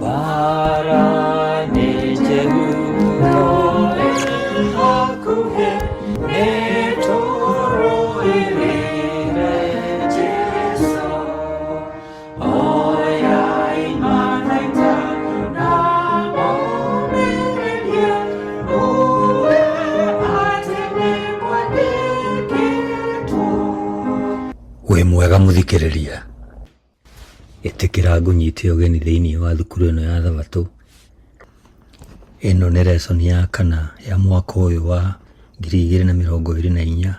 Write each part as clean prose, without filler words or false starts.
Mbara nĩ njegu no ĩ hakuhĩ, nĩtũrũĩrĩre Jesũ. Oyai mathaita na mũmĩrĩrie, muge atĩ nĩmwandĩkĩtwo. Wĩ mwega mũthikĩrĩria. Ĩtĩkĩra ngũnyite ũgeni thĩinĩ wa thukuru ĩno ya Thabatũ. Ĩno nĩ lesson ya kana ya mwaka ũyũ wa 2024.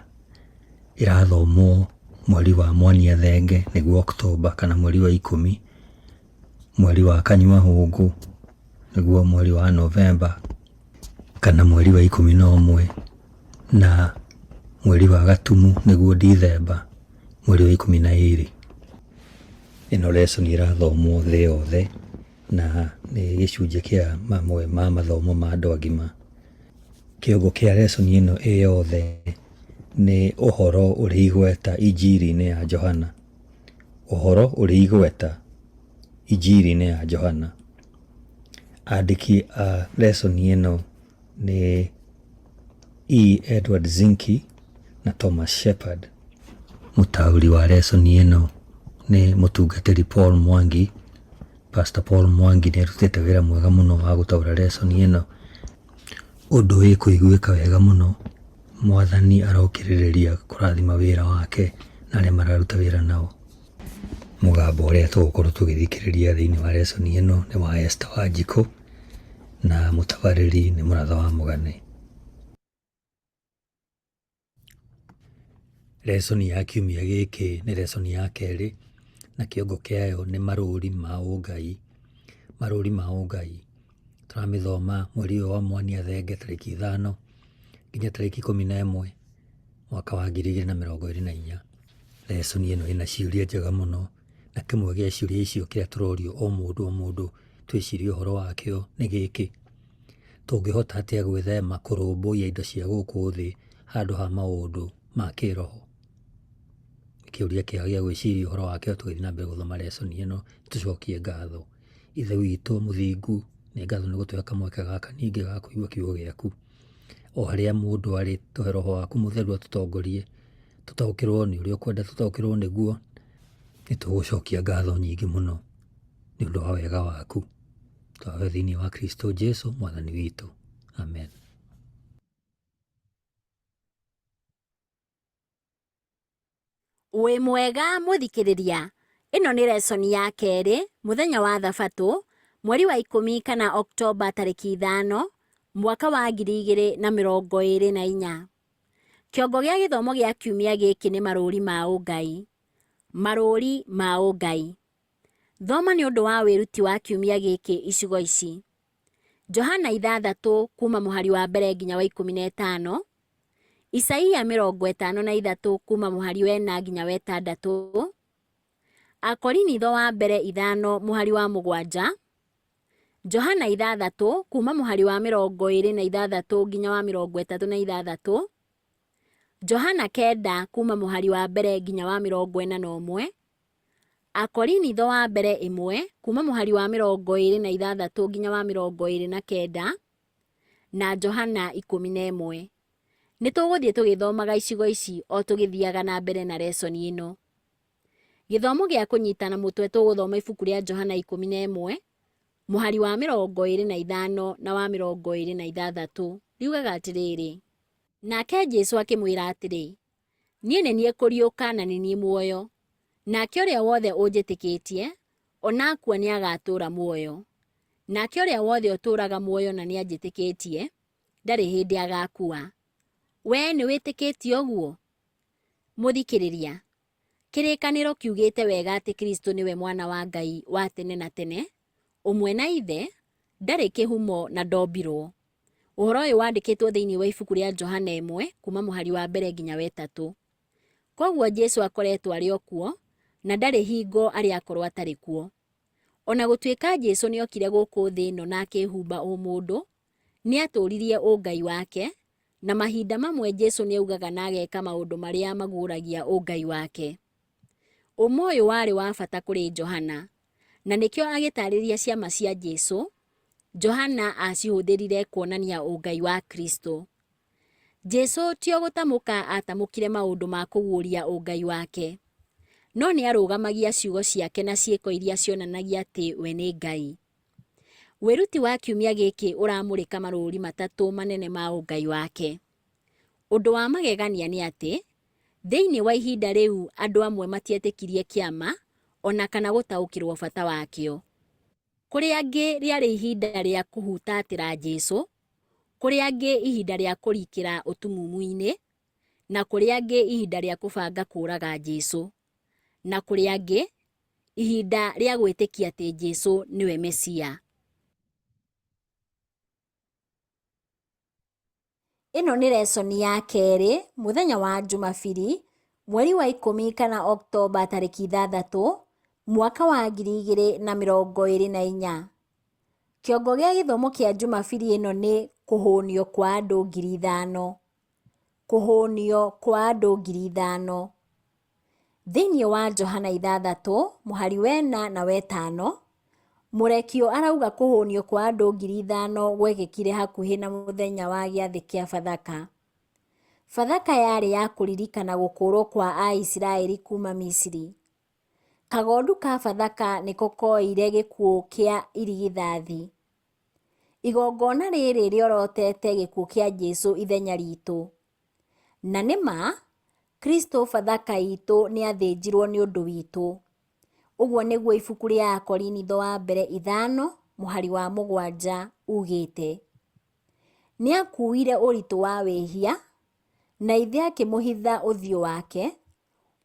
Ĩrathomwo mweri wa Mwania Thenge nĩguo October kana mweri wa ikũmi, mweri wa Kanyua Hũngũ nĩguo mweri wa November kana mweri wa 11 na mweri wa Gatumu nĩguo Dithemba mweri wa 12. Ĩno lesson ĩrathomwo thĩ yothe na nĩ gĩcunjĩ kĩa mamwe ma mathomo ma andũ agima. Kĩongo kĩa lesson ĩno ĩ yothe nĩ ũhoro ũrĩ igweta injiri-inĩ ya Johana. Ũhoro ũrĩ igweta injiri-inĩ ya Johana. Andĩki a lesson ĩno nĩ E. Edward Zinke na Thomas Shepard. Mũtaũri wa lesson ĩno nĩ mũtungatĩri Paul Mwangi. Pastor Paul Mwangi nĩ arutĩte wĩra mwega mũno wa gũtaũra lesson ĩno. Ũndũ wĩkũiguĩka wega mũno. Mwathani arokĩrĩrĩria kũrathima wĩra wake na arĩa mararuta wĩra nao. Mũgambo ũrĩa tũgũkorwo tũgĩthikĩrĩria thĩinĩ wa lesson ĩno nĩ wa Esther Wanjikũ na mũtabarĩri nĩ Mũratha wa Mũgane. Lesson ya kiumia gĩkĩ nĩ lesson ya kerĩ na kĩongo kĩayo nĩ marũri ma ũngai. Marũri ma ũngai. Tũramĩthoma mweri ũyũ wa Mwania Thenge tarĩki 5 nginya tarĩki 11 mwaka wa 2024. Lesson ĩno ĩna ciũria njega mũno na kĩmwe gĩa ciũria icio kĩrĩa tũrorio o mũndũ o mũndũ twĩcirie ũhoro wakĩo nĩ gĩkĩ: tũngĩhota atĩa gwĩthema kũrũmbũiya indo cia gũkũ thĩ handũ ha maũndũ ma kĩroho? Nĩ kĩũria kĩega gĩa gwĩciria ũhoro wakĩo tũgĩthiĩ na mbere gũthoma lesson ĩno. Tũcokie ngatho. Ithe witũ mũthingu, nĩ ngatho nĩ gũtũhe kamweke gaka ningĩ ga kũigua kiugo gĩaku. O harĩa mũndũ arĩ, tũhe roho waku mũtheru atũtongorie, tũtaũkĩrwo nĩ ũrĩa ũkwenda tũtaũkĩrwo nĩguo. Nĩ tũgũcokia ngatho nyingĩ mũno nĩ ũndũ wa wega waku. Twahoya thĩinĩ wa Kristo Jesu mwathani witũ. Amen. Wĩ mwega mũthikĩrĩria, ĩno nĩ lesson ya kerĩ mũthenya wa thabatũ mweri wa ikũmi kana Oktomba tarĩki 5 mwaka wa 2024. Kĩongo gĩa gĩthomo gĩa kiumia gĩkĩ nĩ marũri ma ũngai. Marũri ma ũngai. Thoma nĩ ũndũ wa wĩruti wa kiumia gĩkĩ icigo ici: Johana 6 kuma mũhari wa mbere nginya wa 15, Isaia 53 kuma mũhari wa 4 nginya wa 6, Akorinitho wa mbere 5 mũhari wa 7, Johana 6 kuma mũhari wa 26 nginya wa 36, Johana 9 kuma mũhari wa mbere nginya wa 41, Akorinitho wa mbere 1 kuma mũhari wa 26 nginya wa 29, na Johana 11. Nĩ tũgũthiĩ tũgĩthomaga icigo ici o tũgĩthiaga na mbere na lesson ĩno. Gĩthomo gĩa kũnyitana mũtwe tũgũthoma ibuku rĩa Johana 11 mũhari wa 25 na wa 26 riugaga atĩrĩrĩ, Nake Jesu akĩmwĩra atĩrĩ, Niĩ nĩ niĩ kũriũka na nĩ niĩ muoyo, nake ũrĩa wothe ũnjĩtĩkĩtie, o na akua nĩagatũũra muoyo. Nake ũrĩa wothe ũtũũraga muoyo na nĩanjĩtĩkĩtie, ndarĩ hĩndĩ agakua. Wee nĩwĩtĩkĩtie ũguo? Mũthikĩrĩria, kĩrĩkanĩro kiugĩte wega atĩ Kristo nĩwe mwana wa Ngai wa tene na tene, ũmwe na Ithe, ndarĩ kĩhumo na ndombirwo. Ũhoro ũyũ wandĩkĩtwo thĩinĩ wa ibuku rĩa Johana 1 kuma mũhari wa mbere nginya wa 3. Kwoguo Jesu akoretwo arĩ o kuo na ndarĩ hingo arĩ akorwo atarĩ kuo. O na gũtuĩka Jesu nĩokire gũkũ thĩ ĩno na akĩhumba ũmũndũ, nĩatũririe ũngai wake Na mahinda mamwe Jesu nĩ augaga na ageka maũndũ marĩa maguũragia ũngai wake. Ũma ũyũ warĩ wa bata kũrĩ Johana, na nĩkĩo agĩtaarĩria ciama cia Jesu, Johana aacihũthĩrire kuonania ũngai wa Kristo. Jesu ti o gũtamũka aatamũkire maũndũ ma kũguũria ũngai wake, no nĩ aarũgamagia ciugo ciake na ciĩko iria cionanagia atĩ we nĩ Ngai. Wĩruti wa kiumia gĩkĩ ũramũrĩka marũũri matatũ manene ma ũngai wake. Ũndũ wa magegania nĩ atĩ, thĩinĩ wa ihinda rĩu andũ amwe matietĩkirie kĩama o na kana gũtaũkĩrũo bata wakĩo. Kũrĩ angĩ rĩarĩ ihinda rĩa kũhutatĩra Jesu, kũrĩ angĩ ihinda rĩa kũrikĩra ũtumumu-inĩ, na kũrĩ angĩ ihinda rĩa kũbanga kũũraga Jesu, na kũrĩ angĩ ihinda rĩa gwĩtĩkia atĩ Jesu nĩwe Mesia. Ĩno nĩ lesson ya kerĩ mũthenya wa Njumabiri mweri wa ikũmi kana Oktomba tarĩki ithathatũ mwaka wa 2024. Kĩongo gĩa gĩthomo kĩa Njumabiri ĩno nĩ kũhũnio kwa andũ 5,000. Kũhũnio kwa andũ 5,000. Thĩinĩ wa Johana ithathatũ mũhari wena na wetano, Mũrekio arauga kũhũnio kwa andũ 5,000 gwekĩkire hakuhĩ na mũthenya wa gĩathĩ kĩa Bathaka. Bathaka yarĩ ya kũririkana gũkũũrwo kwa Aisiraeli kuuma Misiri. Kagondu ka Bathaka nĩko koire gĩkuũ kĩa irigithathi. Igongona rĩrĩ rĩorotete gĩkuũ kĩa Jesu ithenya ritũ. Na nĩ ma, Kristo Bathaka itũ nĩ athĩnjirwo nĩ ũndũ witũ. Ũguo nĩguo ibuku rĩa Akorinitho wa mbere ithano mũhari wa mũgwanja ugĩte. Nĩ akuuire ũritũ wa wĩhia, na ithe akĩmũhitha ũthiũ wake,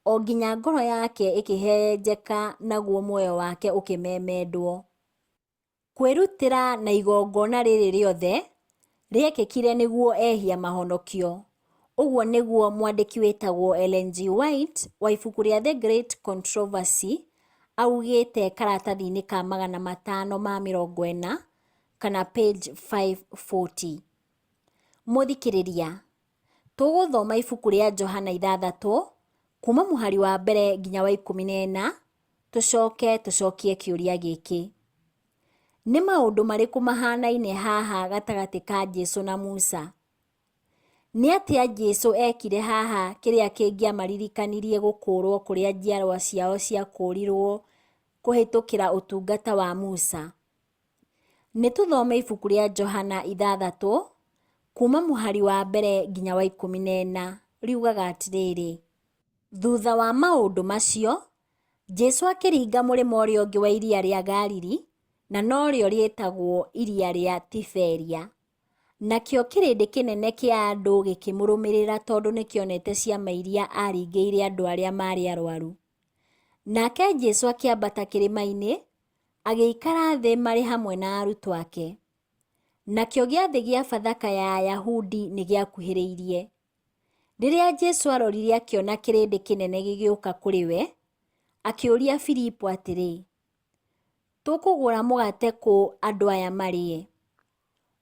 o nginya ngoro yake ĩkĩhehenjeka naguo muoyo wake ũkĩmemendwo. Kwĩrutĩra na igongona rĩrĩ rĩothe rĩekĩkire nĩguo ehia mahonokio. Ũguo nĩguo mwandĩki wĩtagwo Ellen G. White wa ibuku rĩa The Great Controversy augĩte karatathi-inĩ ka 540 kana page 540. Mũthikĩrĩria, tũgũthoma ibuku rĩa Johana ithathatũ kuma mũhari wa mbere nginya wa 14 tũcoke tũcokie kĩũria gĩkĩ. Nĩ maũndũ marĩkũ mahanaine haha gatagatĩ ka Jesu na Musa? Nĩ atĩa Jesu eekire haha kĩrĩa kĩngĩamaririkanirie gũkũũrwo kũrĩa njiarwa ciao ciakũũrirwo kũhĩtũkĩra ũtungata wa Musa? Nĩ tũthome ibuku rĩa Johana ithathatũ kuma mũhari wa mbere nginya wa 14 riugaga atĩrĩrĩ, Thutha wa maũndũ macio, Jesu akĩringa mũrĩmo ũrĩa ũngĩ wa iria rĩa Galili, na norĩo rĩĩtagwo iria rĩa Tiberia. Nakĩo kĩrĩndĩ kĩnene kĩa andũ gĩkĩmũrũmĩrĩra tondũ nĩkĩonete ciama iria aaringĩire andũ arĩa maarĩ arwaru. Nake Jesu akĩambata kĩrĩma-inĩ, agĩikara thĩ marĩ hamwe na arutwo ake. Nakĩo gĩathĩ gĩa Bathaka ya Ayahudi nĩ gĩakuhĩrĩirie. Rĩrĩa Jesu aarorire akĩona kĩrĩndĩ kĩnene gĩgĩũka kũrĩ we, akĩũria Filipo atĩrĩ, Tũkũgũra mũgate kũ andũ aya marĩe?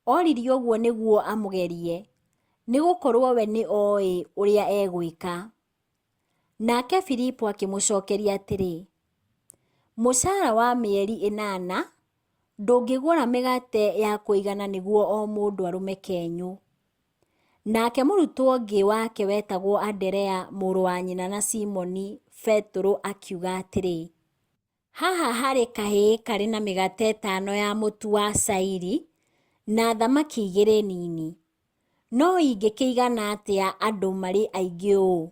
Oririe ũguo nĩguo amũgerie, nĩ gũkorũo we nĩ oĩ ũrĩa egwĩka. Nake Filipo akĩmũcokeria atĩrĩ, Mũcara wa mĩeri ĩnana ndũngĩgũra mĩgate ya kũigana nĩguo o mũndũ arũme kenyũ. Nake mũrutwo ũngĩ wake wetagwo Anderea mũrũ wa nyina na Simoni Betũrũ akiuga atĩrĩ, Haha harĩ kahĩĩ karĩ na mĩgate ĩtano ya mũtu wa cairi na thamaki igĩrĩ nini, no ingĩkĩigana atĩa andũ marĩ aingĩ ũũ?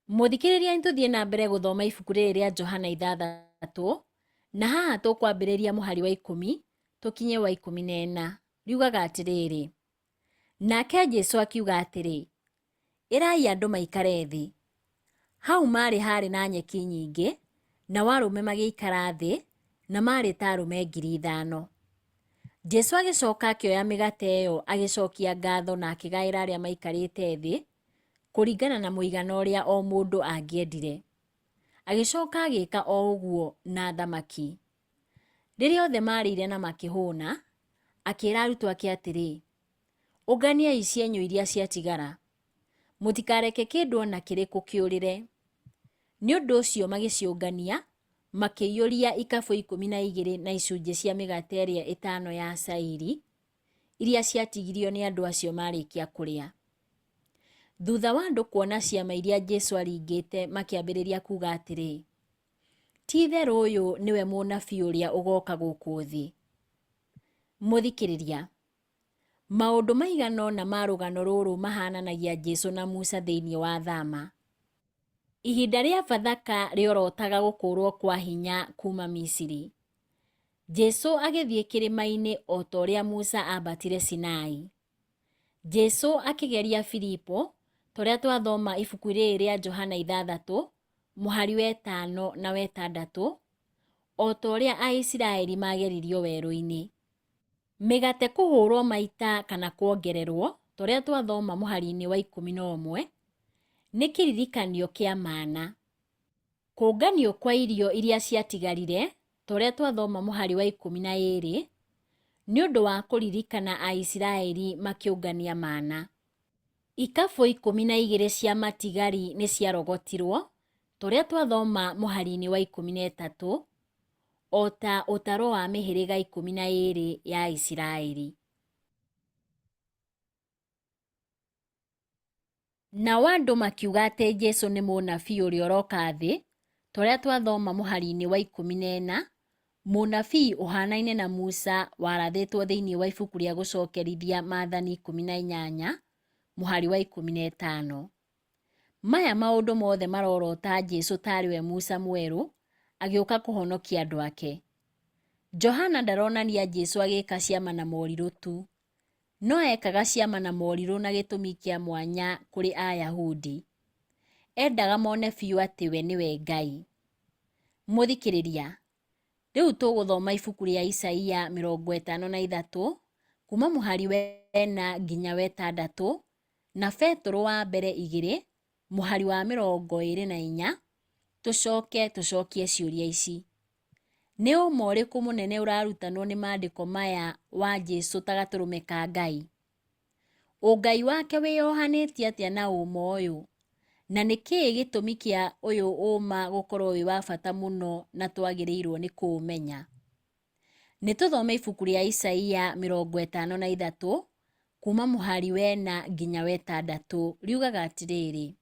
Mũthikĩrĩria nĩ tũthiĩ na mbere gũthoma ibuku rĩrĩ rĩa Johana ithathatũ, na haha tũkwambĩrĩria mũhari wa ikũmi tũkinye wa 14. Riugaga atĩrĩrĩ, Nake Jesu akiuga atĩrĩ, Ĩrai andũ maikare thĩ. Hau maarĩ haarĩ na nyeki nyingĩ, nao arũme magĩikara thĩ, na maarĩ ta arũme 5,000. Jesu agĩcoka akĩoya mĩgate ĩyo agĩcokia ngatho na akĩgaĩra arĩa maikarĩte thĩ, kũringana na mũigana ũrĩa o mũndũ angĩendire. Agĩcoka agĩka o ũguo na thamaki. Rĩrĩa othe maarĩire na makĩhũna, Akĩra arutwo ake atĩrĩ, Ũnganiai cienyũ iria ciatigara, mũtikareke kĩndũ o na kĩrĩkũ kĩũrĩre. Nĩ ũndũ ũcio magĩciũngania, makĩiyũria ikabũ 12 na icunjĩ cia mĩgate ĩrĩa ĩtano ya cairi, iria ciatigirio nĩ andũ acio marĩkia kũrĩa. Thutha wa andũ kuona ciama iria Jesu aringĩte, makĩambĩrĩria kuuga atĩrĩ, Ti-itherũ ũyũ nĩwe mũnabii ũrĩa ũgooka gũkũ thĩ. Mũthikĩrĩria, maũndũ maigana ũna ma rũgano rũrũ mahananagia Jesu na Musa thĩinĩ wa Thama. Ihinda rĩa Bathaka rĩorotaga gũkũũrũo kwa hinya kuuma Misiri. Jesu agĩthiĩ kĩrĩma-inĩ o ta ũrĩa Musa aambatire Sinai. Jesu akĩgeria Filipo, ta ũrĩa twathoma ibuku rĩrĩ rĩa Johana ithathatũ, mũhari wa ĩtano na wa ĩtandatũ, o ta ũrĩa Aisiraeli maageririo werũ-inĩ. Mĩgate kũhũrwo maita kana kwongererwo, ta ũrĩa twathoma mũhari-inĩ wa 11, nĩ kĩririkanio kĩa mana. Kũnganio kwa irio iria ciatigarire, ta ũrĩa twathoma mũhari wa 12, nĩ ũndũ wa kũririkana Aisiraeli makĩũngania mana. Ikabũ 12 cia matigari nĩ ciarogotirwo, ta ũrĩa twathoma mũhari-inĩ wa 13, o ta ũtaro wa mĩhĩrĩga 12 ya Isiraeli. Nao andũ makiuga atĩ Jesu nĩ mũnabii ũrĩa ũroka thĩ, ta ũrĩa twathoma mũhari-inĩ wa 14, mũnabii ũhanaine na Musa warathĩtwo thĩinĩ wa ibuku rĩa gũcokerithia Maathani 18, mũhari wa 15. Maya maũndũ mothe marorota Jesu tarĩ we Musa mwerũ agĩũka kũhonokia andũ ake. Johana ndaronania Jesu agĩka ciama na morirũ tu, no ekaga ciama na morirũ na gĩtũmi kĩa mwanya kũrĩ Ayahudi. Endaga mone biũ atĩ we nĩwe Ngai. Mũthikĩrĩria, rĩu tũgũthoma ibuku rĩa Isaia 53 kuma mũhari wa ĩna nginya wa ĩtandatũ na Betũrũ wa mbere igĩrĩ mũhari wa 24, tũcoke tũcokie ciũria ici. Nĩ ũma ũrĩkũ mũnene ũrarutanwo nĩ maandĩko maya wa Jesu ta gatũrũme ka Ngai? Ũngai wake wĩyohanĩtie atĩa na ũma ũyũ? Na nĩ kĩĩ gĩtũmi kĩa ũyũ ũma gũkorwo wĩ wa bata mũno na twagĩrĩirwo nĩ kũũmenya? Nĩ tũthome ibuku rĩa Isaia 53 kuma mũhari wa ĩna nginya wa ĩtandatũ riugaga atĩrĩrĩ,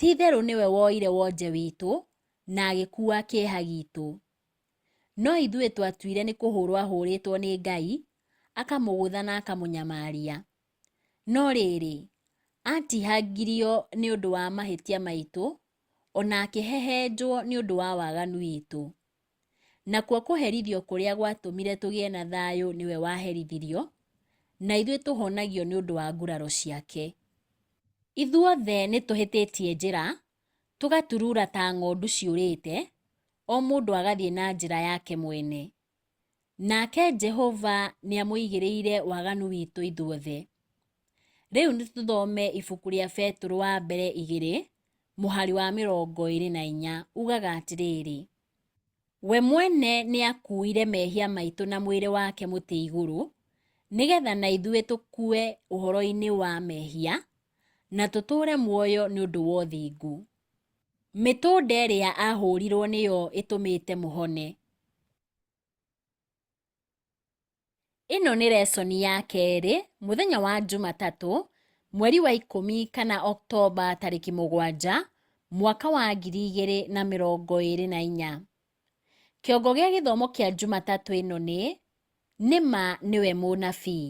Ti-itherũ nĩwe woire wonje witũ na agĩkuua kĩeha gitũ. No ithuĩ twatuire nĩ kũhũrwo ahũrĩtwo nĩ Ngai, akamũgũtha na akamũnyamaria. No rĩrĩ, aatihangirio nĩ ũndũ wa mahĩtia maitũ, o na akĩhehenjwo nĩ ũndũ wa waganu witũ. Nakuo kũherithio kũrĩa gwatũmire tũgĩe na thayũ nĩwe waherithirio, na ithuĩ tũhonagio nĩ ũndũ wa nguraro ciake. Ithuothe nĩtũhĩtĩtie njĩra, tũgaturura ta ng'ondu ciũrĩte, o mũndũ agathiĩ na njĩra yake mwene. Nake Jehova nĩamũigĩrĩire waganu witũ ithuothe. Rĩu nĩtũthome ibuku rĩa Betũrũ wa mbere igĩrĩ, mũhari wa 24, ugaga atĩrĩrĩ, We mwene nĩakuuire mehia maitũ na mwĩrĩ wake mũtĩ igũrũ, nĩgetha na ithuĩ tũkue ũhoro-inĩ wa mehia, na tũtũũre muoyo nĩ ũndũ wa ũthingu. Mĩtũnda ĩrĩa aahũũrirũo nĩyo ĩtũmĩte mũhone. Ĩno nĩ resoni ya kerĩ mũthenya wa Jumatatũ mweri wa ikũmi kana Oktoba tarĩki 7 mwaka wa 2024. Kĩongo gĩa gĩthomo kĩa Jumatatũ ĩno nĩ nĩ ma nĩwe mũnabii.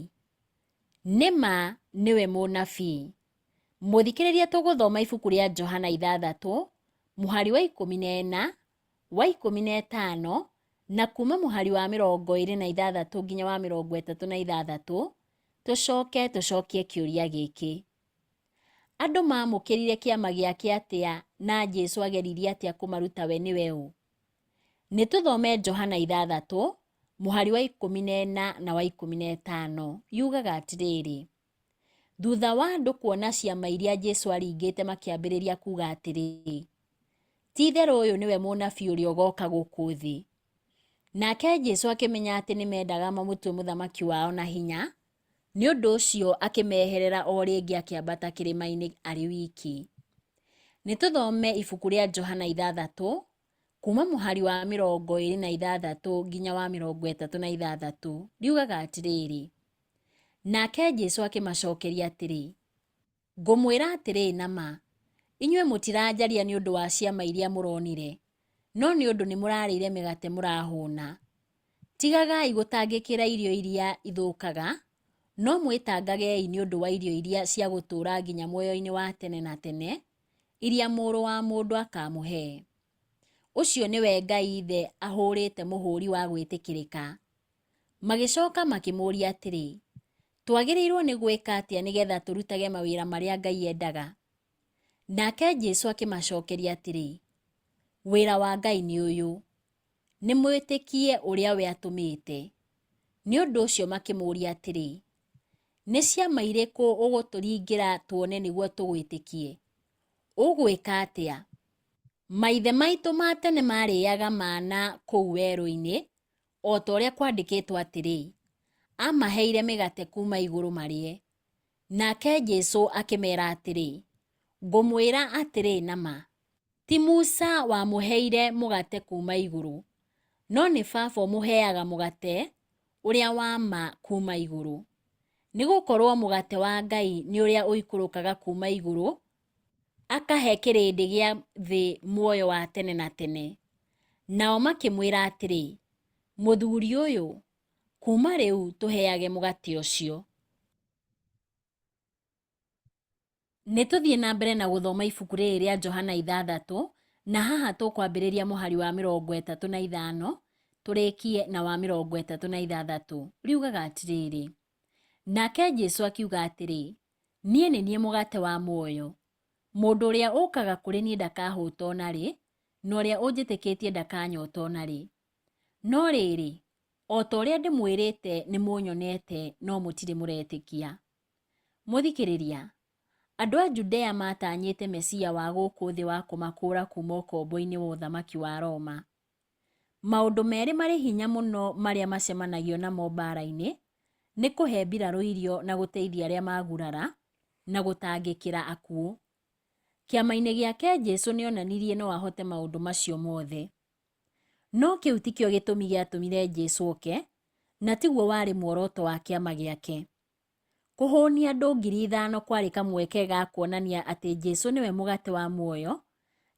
Nĩ ma nĩwe mũnabii. Mũthikĩrĩria tũgũthoma ibuku rĩa Johana ithathatũ mũhari wa 14 wa 15 na kuma mũhari wa 26 nginya wa 36, tũcoke tũcokie kĩũria gĩkĩ. Andũ maamũkĩrire kĩama gĩake atĩa na Jesu ageririe atĩa kũmaruta we nĩwe ũ? Nĩ tũthome Johana ithathatũ mũhari wa 14 na wa 15 yugaga atĩrĩrĩ, Thutha wa andũ kuona ciama iria Jesu aringĩte makĩambĩrĩria kuuga atĩrĩ, Ti-itherũ ũyũ nĩwe mũnabii ũrĩa ũgooka gũkũ thĩ. Nake Jesũ akĩmenya atĩ nĩmendaga mamũtue mũthamaki wao na hinya, nĩ ũndũ ũcio akĩmeherera o rĩngĩ akĩambata kĩrĩma-inĩ arĩ wiki. Nĩ tũthome ibuku rĩa Johana 6, kuuma mũhari wa 26 nginya wa 36, riugaga atĩrĩrĩ, Nake Jesũ akĩmacokeria atĩrĩ, Ngũmwĩra atĩrĩ na ma, inyuĩ mũtiranjaria nĩ ũndũ wa ciama iria mũronire, no nĩ ũndũ nĩ mũrarĩire mĩgate mũrahũna. Tigagai gũtangĩkĩra irio iria ithũkaga, no mwĩtangagei nĩ ũndũ wa irio iria cia gũtũũra nginya muoyo-inĩ wa tene na tene, iria Mũrũ wa Mũndũ akaamũhe. Ũcio nĩwe Ngai Ithe ahũũrĩte mũhũũri wa gwĩtĩkĩrĩka. Magĩcoka makĩmũũria atĩrĩ, Twagĩrĩirũo nĩ gwĩka atĩa nĩgetha tũrutage mawĩra marĩa Ngai endaga? Nake Jesu akĩmacokeria atĩrĩ, Wĩra wa Ngai nĩ ũyũ, nĩ mwĩtĩkie ũrĩa we atũmĩte. Nĩ ũndũ ũcio makĩmũũria atĩrĩ, Nĩ ciama irĩkũ ũgũtũringĩra tuone nĩguo tũgwĩtĩkie? Ũgwĩka atĩa? Maithe maitũ ma tene maarĩaga mana kũu werũ-inĩ, o ta ũrĩa kwandĩkĩtwo atĩrĩ, 'Aamaheire mĩgate kuuma igũrũ marĩe. Nake Jesu akĩmeera atĩrĩ, Ngũmwĩra atĩrĩ na ma, ti Musa wamũheire mũgate kuuma igũrũ, no nĩ Baba ũmũheaga mũgate ũrĩa wa ma kuuma igũrũ. Nĩ gũkorũo mũgate wa Ngai nĩ ũrĩa ũikũrũkaga kuuma igũrũ akahe kĩrĩndĩ gĩa thĩ muoyo wa tene na tene. Nao makĩmwĩra atĩrĩ, Mũthuri ũyũ, kuuma rĩu tũheage mũgate ũcio. Nĩ tũthiĩ na mbere na gũthoma ibuku rĩrĩ rĩa Johana 6, na haha tũkwambĩrĩria mũhari wa 35 tũrĩkie na wa 36. Riugaga atĩrĩrĩ, Nake Jesu akiuga atĩrĩ, Niĩ nĩ niĩ mũgate wa muoyo. Mũndũ ũrĩa ũkaga kũrĩ niĩ ndakahũta o na rĩ, na ũrĩa ũnjĩtĩkĩtie ndakanyota o na rĩ. No rĩrĩ, o ta ũrĩa ndĩmwĩrĩte nĩmũnyonete, no mũtirĩ mũretĩkia. Mũthikĩrĩria, andũ a Judea maatanyĩte Mesia wa gũkũ thĩ wa kũmakũũra kuuma ũkombo-inĩ wa ũthamaki wa Roma. Maũndũ merĩ marĩ hinya mũno marĩa macemanagio namo mbaara-inĩ nĩ kũhe mbirarũ irio na gũteithia arĩa magurara, na gũtangĩkĩra akuũ. Kĩama-inĩ gĩake Jesu nĩ onanirie no ahote maũndũ macio mothe. No kĩu tikĩo gĩtũmi gĩatũmire Jesu oke, na tiguo warĩ muoroto wa kĩama gĩake. Kũhũnia andũ 5,000 kwarĩ kamweke ga kuonania atĩ Jesu nĩwe mũgate wa muoyo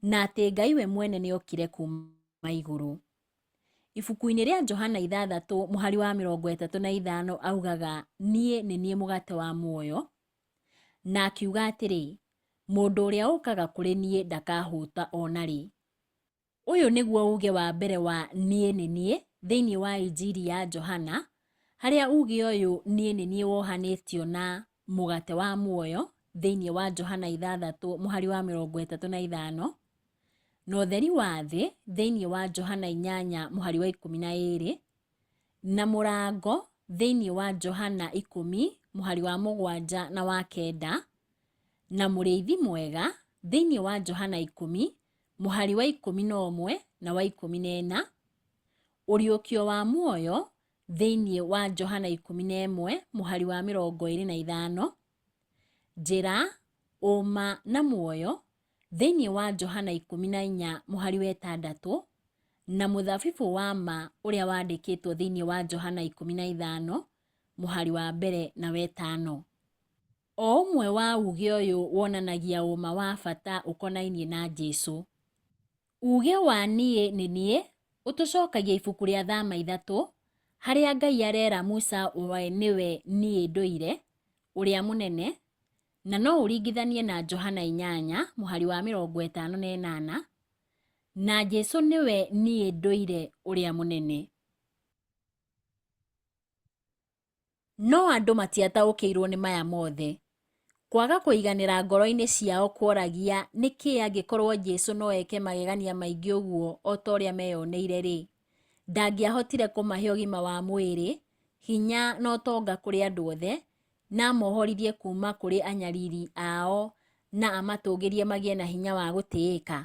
na atĩ Ngai we mwene nĩ okire kuuma igũrũ. Ibuku-inĩ rĩa Johana 6 mũhari wa 35 augaga, Niĩ nĩ niĩ mũgate wa muoyo, na akiuga atĩrĩ, Mũndũ ũrĩa ũkaga kũrĩ niĩ ndakahũta o na rĩ. Ũyũ nĩguo uuge wa mbere wa Niĩ nĩ niĩ thĩinĩ wa Injiri ya Johana, harĩa uuge ũyũ Niĩ nĩ niĩ wohanĩtio na mũgate wa muoyo thĩinĩ wa Johana 6 mũhari wa 35, na ũtheri wa thĩ thĩinĩ wa Johana 8 mũhari wa 12, na mũrango thĩinĩ wa Johana 10 mũhari wa 7 na wa 9, na mũrĩithi mwega thĩinĩ wa Johana 10 mũhari wa 11 na wa 14, ũriũkio wa muoyo thĩinĩ wa Johana 11 mũhari wa 25, njĩra, ũma na muoyo thĩinĩ wa Johana 14 mũhari wa 6, na mũthabibũ wa ma ũrĩa wandĩkĩtwo thĩinĩ wa Johana 15 mũhari wa 1 na wa 5. O ũmwe wa uuge ũyũ wonanagia ũma wa bata ũkonainie na Jesu. Uuge wa Niĩ nĩ niĩ ũtũcokagia ibuku rĩa Thama 3, harĩa Ngai arera Musa we nĩwe Niĩ Ndũire, Ũrĩa Mũnene, na no ũringithanie na Johana 8 mũhari wa 58, na Jesu nĩwe Niĩ Ndũire Ũrĩa Mũnene. No andũ matiataũkĩirũo nĩ maya mothe. Kwaga kũiganĩra ngoro-inĩ ciao kworagia nĩkĩ angĩkorũo Jesu no eke magegania maingĩ ũguo o ta ũrĩa meyoneire-rĩ, ndangĩahotire kũmahe ũgima wa mwĩrĩ, hinya na ũtonga kũrĩ andũ othe, na amohorithie kuuma kũrĩ anyariri ao na amatũgĩrie magĩe na hinya wa gũtĩĩka?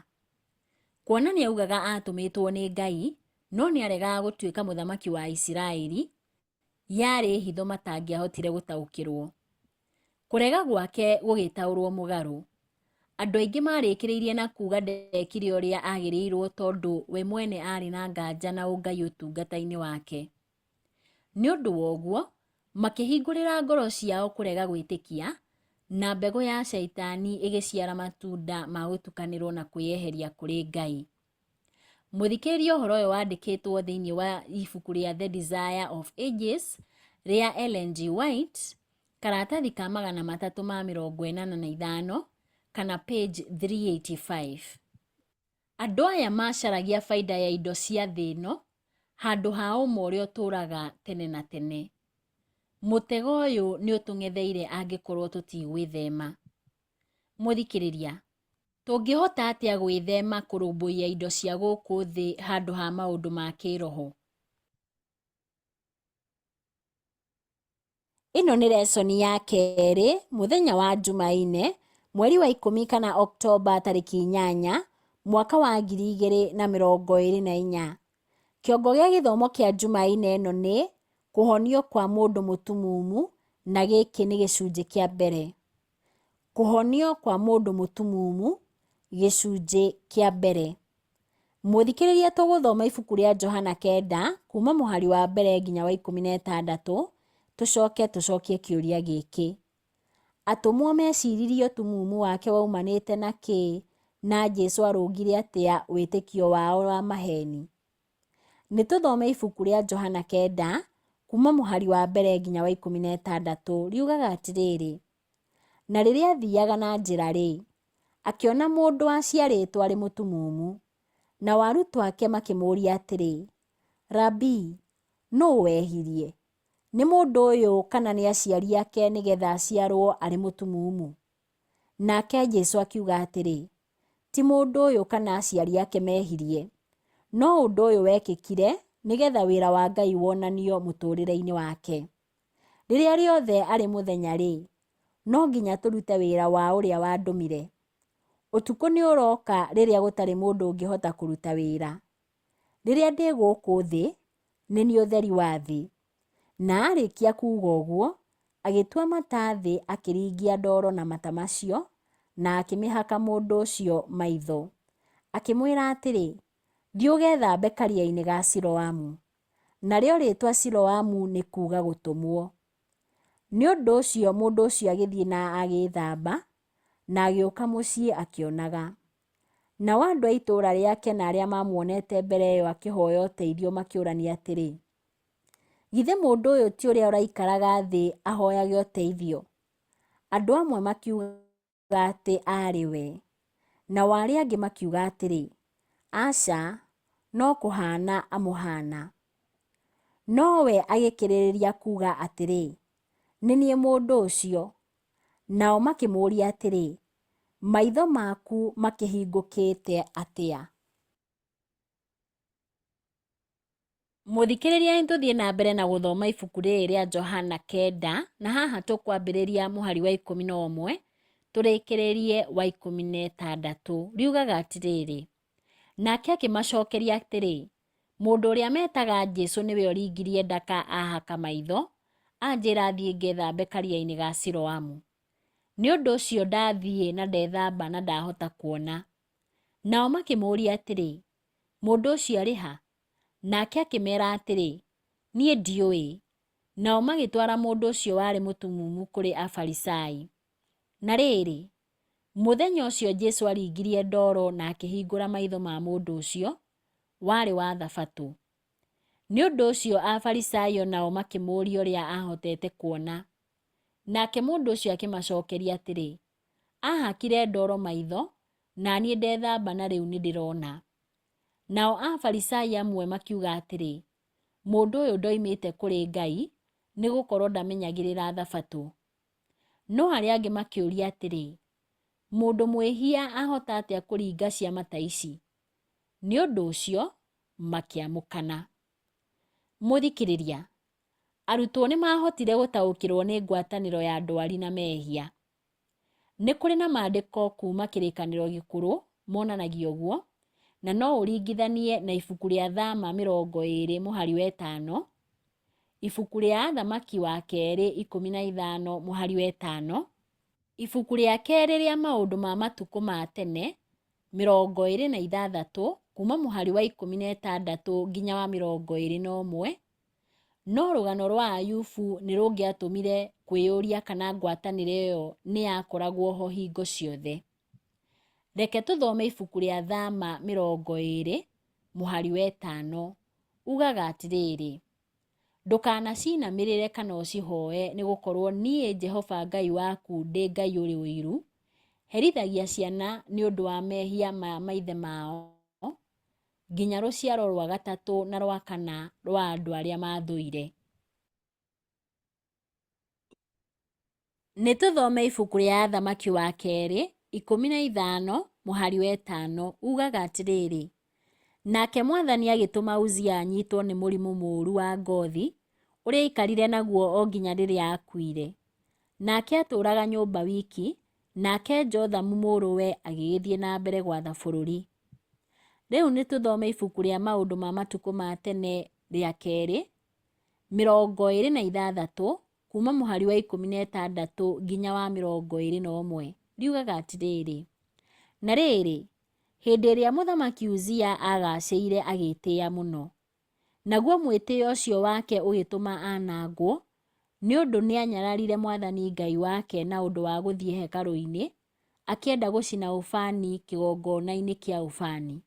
Kuona nĩaugaga aatũmĩtwo nĩ Ngai, no nĩaregaga gũtuĩka mũthamaki wa Isiraeli, yarĩ hitho matangĩahotire gũtaũkĩrwo. Kũrega gwake gũgĩtaũrwo mũgarũ. Andũ aingĩ marĩkĩrĩirie na kuga ndekire ũrĩa agĩrĩirwo tondũ we mwene arĩ na nganja na ũngai ũtungata-inĩ wake. Nĩ ũndũ wa ũguo, makĩhingũrĩra ngoro ciao kũrega gwĩtĩkia, na mbegũ ya Shaitani ĩgĩciara matunda ma gũtukanĩrwo na kwĩyeheria kũrĩ Ngai. Mũthikĩrĩria ũhoro ũyũ wandĩkĩtwo thĩinĩ wa ibuku rĩa The Desire of Ages rĩa Ellen G. White, karatathi ka 385 kana page 385. Andũ aya macaragia baida ya indo cia thĩ ĩno handũ ha ũma ũrĩa ũtũũraga tene na tene. Mũtego ũyũ nĩ ũtũng'etheire angĩkorwo tũtigwĩthema. Mũthikĩrĩria, tũngĩhota atĩa gwĩthema kũrũmbũiya indo cia gũkũ thĩ handũ ha maũndũ ma kĩĩroho? Ĩno nĩ lesson ya kerĩ mũthenya wa Jumaine mweri wa ikũmi kana Oktoba tarĩki 8 mwaka wa 2024. Kĩongo gĩa gĩthomo kĩa Jumaine ĩno nĩ kũhonio kwa mũndũ mũtumumu na gĩkĩ nĩ gĩcunjĩ kĩa mbere. Kũhonio kwa mũndũ mũtumumu gĩcunjĩ kĩa mbere. Mũthikĩrĩria tũgũthoma ibuku rĩa Johana 9 kuma mũhari wa mbere nginya wa 16 tũcoke tũcokie kĩũria gĩkĩ. Atũmwo meciririe ũtumumu wake waumanĩte na kĩĩ na Jesu arũngire atĩa wĩtĩkio wao wa maheni? Nĩ tũthome ibuku rĩa Johana 9 kuma mũhari wa mbere nginya wa 16 riugaga atĩrĩrĩ, na rĩrĩa athiaga na njĩra-rĩ, akĩona mũndũ waciarĩtwo arĩ mũtumumu. Nao arutwo ake makĩmũũria atĩrĩ, Rabii, nũũ wehirie, nĩ mũndũ ũyũ kana nĩ aciari ake nĩgetha aciarwo arĩ mũtumumu? Nake Jesu akiuga atĩrĩ, ti mũndũ ũyũ kana aciari ake mehirie, no ũndũ ũyũ wekĩkire nĩgetha wĩra wa Ngai wonanio mũtũũrĩre-inĩ wake. Rĩrĩa rĩothe arĩ mũthenya-rĩ, no nginya tũrute wĩra wa ũrĩa wandũmire. Ũtukũ nĩ ũroka rĩrĩa gũtarĩ mũndũ ũngĩhota kũruta wĩra. Rĩrĩa ndĩ gũkũ thĩ, nĩ niĩ ũtheri wa thĩ. Na aarĩkia kuuga ũguo, agĩtua mata thĩ akĩringia ndoro na mata macio, na akĩmĩhaka mũndũ ũcio maitho. Akĩmwĩra atĩrĩ, Thiĩ ũgethambe karia-inĩ ga Siloamu. Narĩo rĩĩtwa Siloamu nĩ kuuga gũtũmwo. Nĩ ũndũ ũcio mũndũ ũcio agĩthiĩ na agĩĩthamba, na agĩũka mũciĩ akĩonaga. Nao andũ a itũũra rĩake na arĩa maamuonete mbere ĩyo akĩhoya ũteithio makĩũrania atĩrĩ, Githĩ mũndũ ũyũ ti ũrĩa ũraikaraga thĩ ahoyage ũteithio? Andũ amwe makiuga atĩ aarĩ we, nao arĩa angĩ makiuga atĩrĩ, Aca, no kũhaana amũhaana. No we agĩkĩrĩrĩria kuuga atĩrĩ, Nĩ niĩ mũndũ ũcio. Nao makĩmũũria atĩrĩ, Maitho maku makĩhingũkĩte atĩa? Mũthikĩrĩria nĩ tũthiĩ na mbere na gũthoma ibuku rĩrĩ rĩa Johana 9 na haha tũkwambĩrĩria mũhari wa 11 tũrĩkĩrĩrie wa 16. Riugaga atĩrĩrĩ, nake akĩmacokeria atĩrĩ, mũndũ ũrĩa metaga Jesu nĩwe ũringirie ndaka ahaka maitho, anjĩra thiĩ ngethambe karia-inĩ ga Siloamu. Nĩ ũndũ ũcio ndathiĩ na ndethamba na ndahota kuona. Nao makĩmũũria atĩrĩ, mũndũ ũcio arĩ ha? Nake akĩmeera atĩrĩ, niĩ ndiũĩ. Nao magĩtwara mũndũ ũcio warĩ mũtumumu kũrĩ Afarisai. Na rĩrĩ, mũthenya ũcio Jesu aringirie ndoro na akĩhingũra maitho ma mũndũ ũcio, warĩ wa Thabatũ. Nĩ ũndũ ũcio Afarisai o nao makĩmũũria ũrĩa aahotete kuona. Nake mũndũ ũcio akĩmacokeria atĩrĩ, aahakire ndoro maitho, na niĩ ndethamba na rĩu nĩ ndĩrona. Nao Afarisai amwe makiuga atĩrĩ, mũndũ ũyũ ndoimĩte kũrĩ Ngai, nĩ gũkorwo ndamenyagĩrĩra Thabatũ. No arĩa angĩ makĩũria atĩrĩ, mũndũ mwĩhia ahota atĩa kũringa ciama ta ici? Nĩ ũndũ ũcio makĩamũkana. Mũthikĩrĩria, arutwo nĩ maahotire gũtaũkĩrwo nĩ ngwatanĩro ya ndwari na mehia. Nĩ kũrĩ na maandĩko kuuma Kĩrĩkanĩro Gĩkũrũ monanagia ũguo, na no ũringithanie na ibuku rĩa Thama 20 mũhari wa ĩtano, ibuku rĩa Athamaki wa Kerĩ 15 mũhari wa ĩtano, ibuku rĩa kerĩ rĩa Maũndũ ma Matukũ ma Tene 26 kuuma mũhari wa 16 nginya wa 21. No rũgano rwa Ayubu nĩ rũngĩatũmire kwĩyũria kana ngwatanĩro ĩyo nĩ yakoragwo ho hingo ciothe. Reke tũthome ibuku rĩa Thama 20 mũhari wa ĩtano. Ugaga atĩrĩrĩ, ndũkanacinamĩrĩre kana ũcihoe, nĩ gũkorwo niĩ Jehova Ngai waku ndĩ Ngai ũrĩ ũiru, herithagia ciana nĩ ũndũ wa mehia ma maithe mao nginya rũciaro rwa gatatũ na rwa kana rwa andũ arĩa mathũire. Nĩ tũthome ibuku rĩa Athamaki wa Kerĩ 15 mũhari wa ĩtano. Ugaga atĩrĩrĩ, nake Mwathani agĩtũma Uzia anyitwo nĩ mũrimũ mũũru wa ngothi, ũrĩa aikarire naguo o nginya rĩrĩa aakuire. Nake atũũraga nyũmba wiki, nake Jothamu mũrũwe agĩgĩthiĩ na mbere gwatha bũrũri. Rĩu nĩ tũthome ibuku rĩa Maũndũ ma Matukũ ma Tene rĩa Kerĩ 26 kuuma mũhari wa 16 nginya wa 21. Riugaga atĩrĩrĩ, na rĩrĩ, hĩndĩ ĩrĩa mũthamaki Uzia aagaacĩire agĩĩtĩĩa mũno, naguo mwĩtĩĩo ũcio wake ũgĩtũma anangwo, nĩ ũndũ nĩanyararire Mwathani Ngai wake na ũndũ wa gũthiĩ hekarũ-inĩ, akĩenda gũcina ũbani kĩgongona-inĩ kĩa ũbani.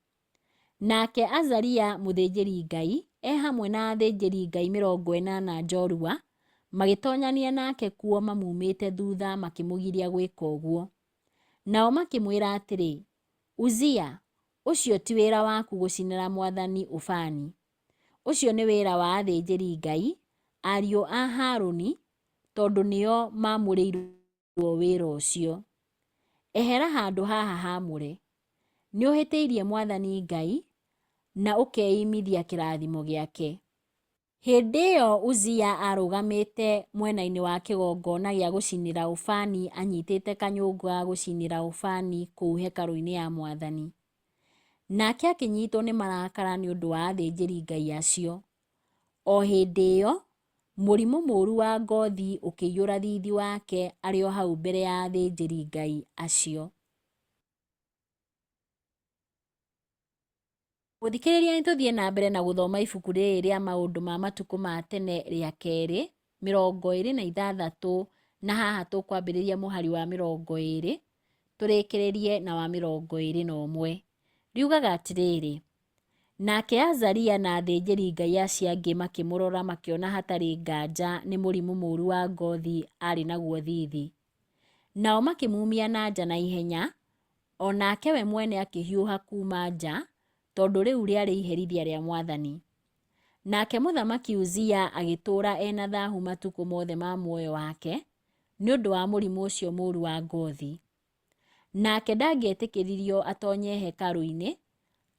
Nake Azaria mũthĩnjĩri-Ngai, e hamwe na athĩnjĩri-Ngai 80 njorua, magĩtonyania nake kuo mamuumĩte thutha makĩmũgiria gwĩka ũguo. Nao makĩmwĩra atĩrĩ, Uzia, ũcio ti wĩra waku gũcinĩra Mwathani ũbani. Ũcio nĩ wĩra wa athĩnjĩri-Ngai, ariũ a Harũni, tondũ nĩo maamũrĩirwo wĩra ũcio. Ehera handũ haha haamũre. Nĩũhĩtĩirie Mwathani Ngai, na ũkeimithia kĩrathimo gĩake. Hĩndĩ ĩyo Uzia aarũgamĩte mwena-inĩ wa kĩgongona gĩa gũcinĩra ũbani anyitĩte kanyũngũ ga gũcinĩra ũbani kũu hekarũ-inĩ ya Mwathani. Nake akĩnyitwo nĩ marakara nĩ ũndũ wa athĩnjĩri-Ngai acio. O hĩndĩ ĩyo, mũrimũ mũũru wa ngothi ũkĩiyũra thiithi wake arĩ o hau mbere ya athĩnjĩri-Ngai acio. Mũthikĩrĩria nĩ tũthiĩ na mbere na gũthoma ibuku rĩrĩ rĩa Maũndũ ma Matukũ ma Tene rĩa Kerĩ 26, na haha tũkwambĩrĩria mũhari wa 20 tũrĩkĩrĩrie na wa 21. Riugaga atĩrĩrĩ, nake Azaria na athĩnjĩri-Ngai acio angĩ makĩmũrora makĩona hatarĩ nganja nĩ mũrimũ mũũru wa ngothi aarĩ naguo thiithi. Nao makĩmumia na nja na ihenya, o nake we mwene akĩhiũha kuuma nja, tondũ rĩu rĩarĩ iherithia rĩa Mwathani. Nake mũthamaki Uzia agĩtũũra e na thahu matukũ mothe ma muoyo wake, nĩ ũndũ wa mũrimũ ũcio mũũru wa ngothi. Nake ndangĩetĩkĩririo atonye hekarũ-inĩ,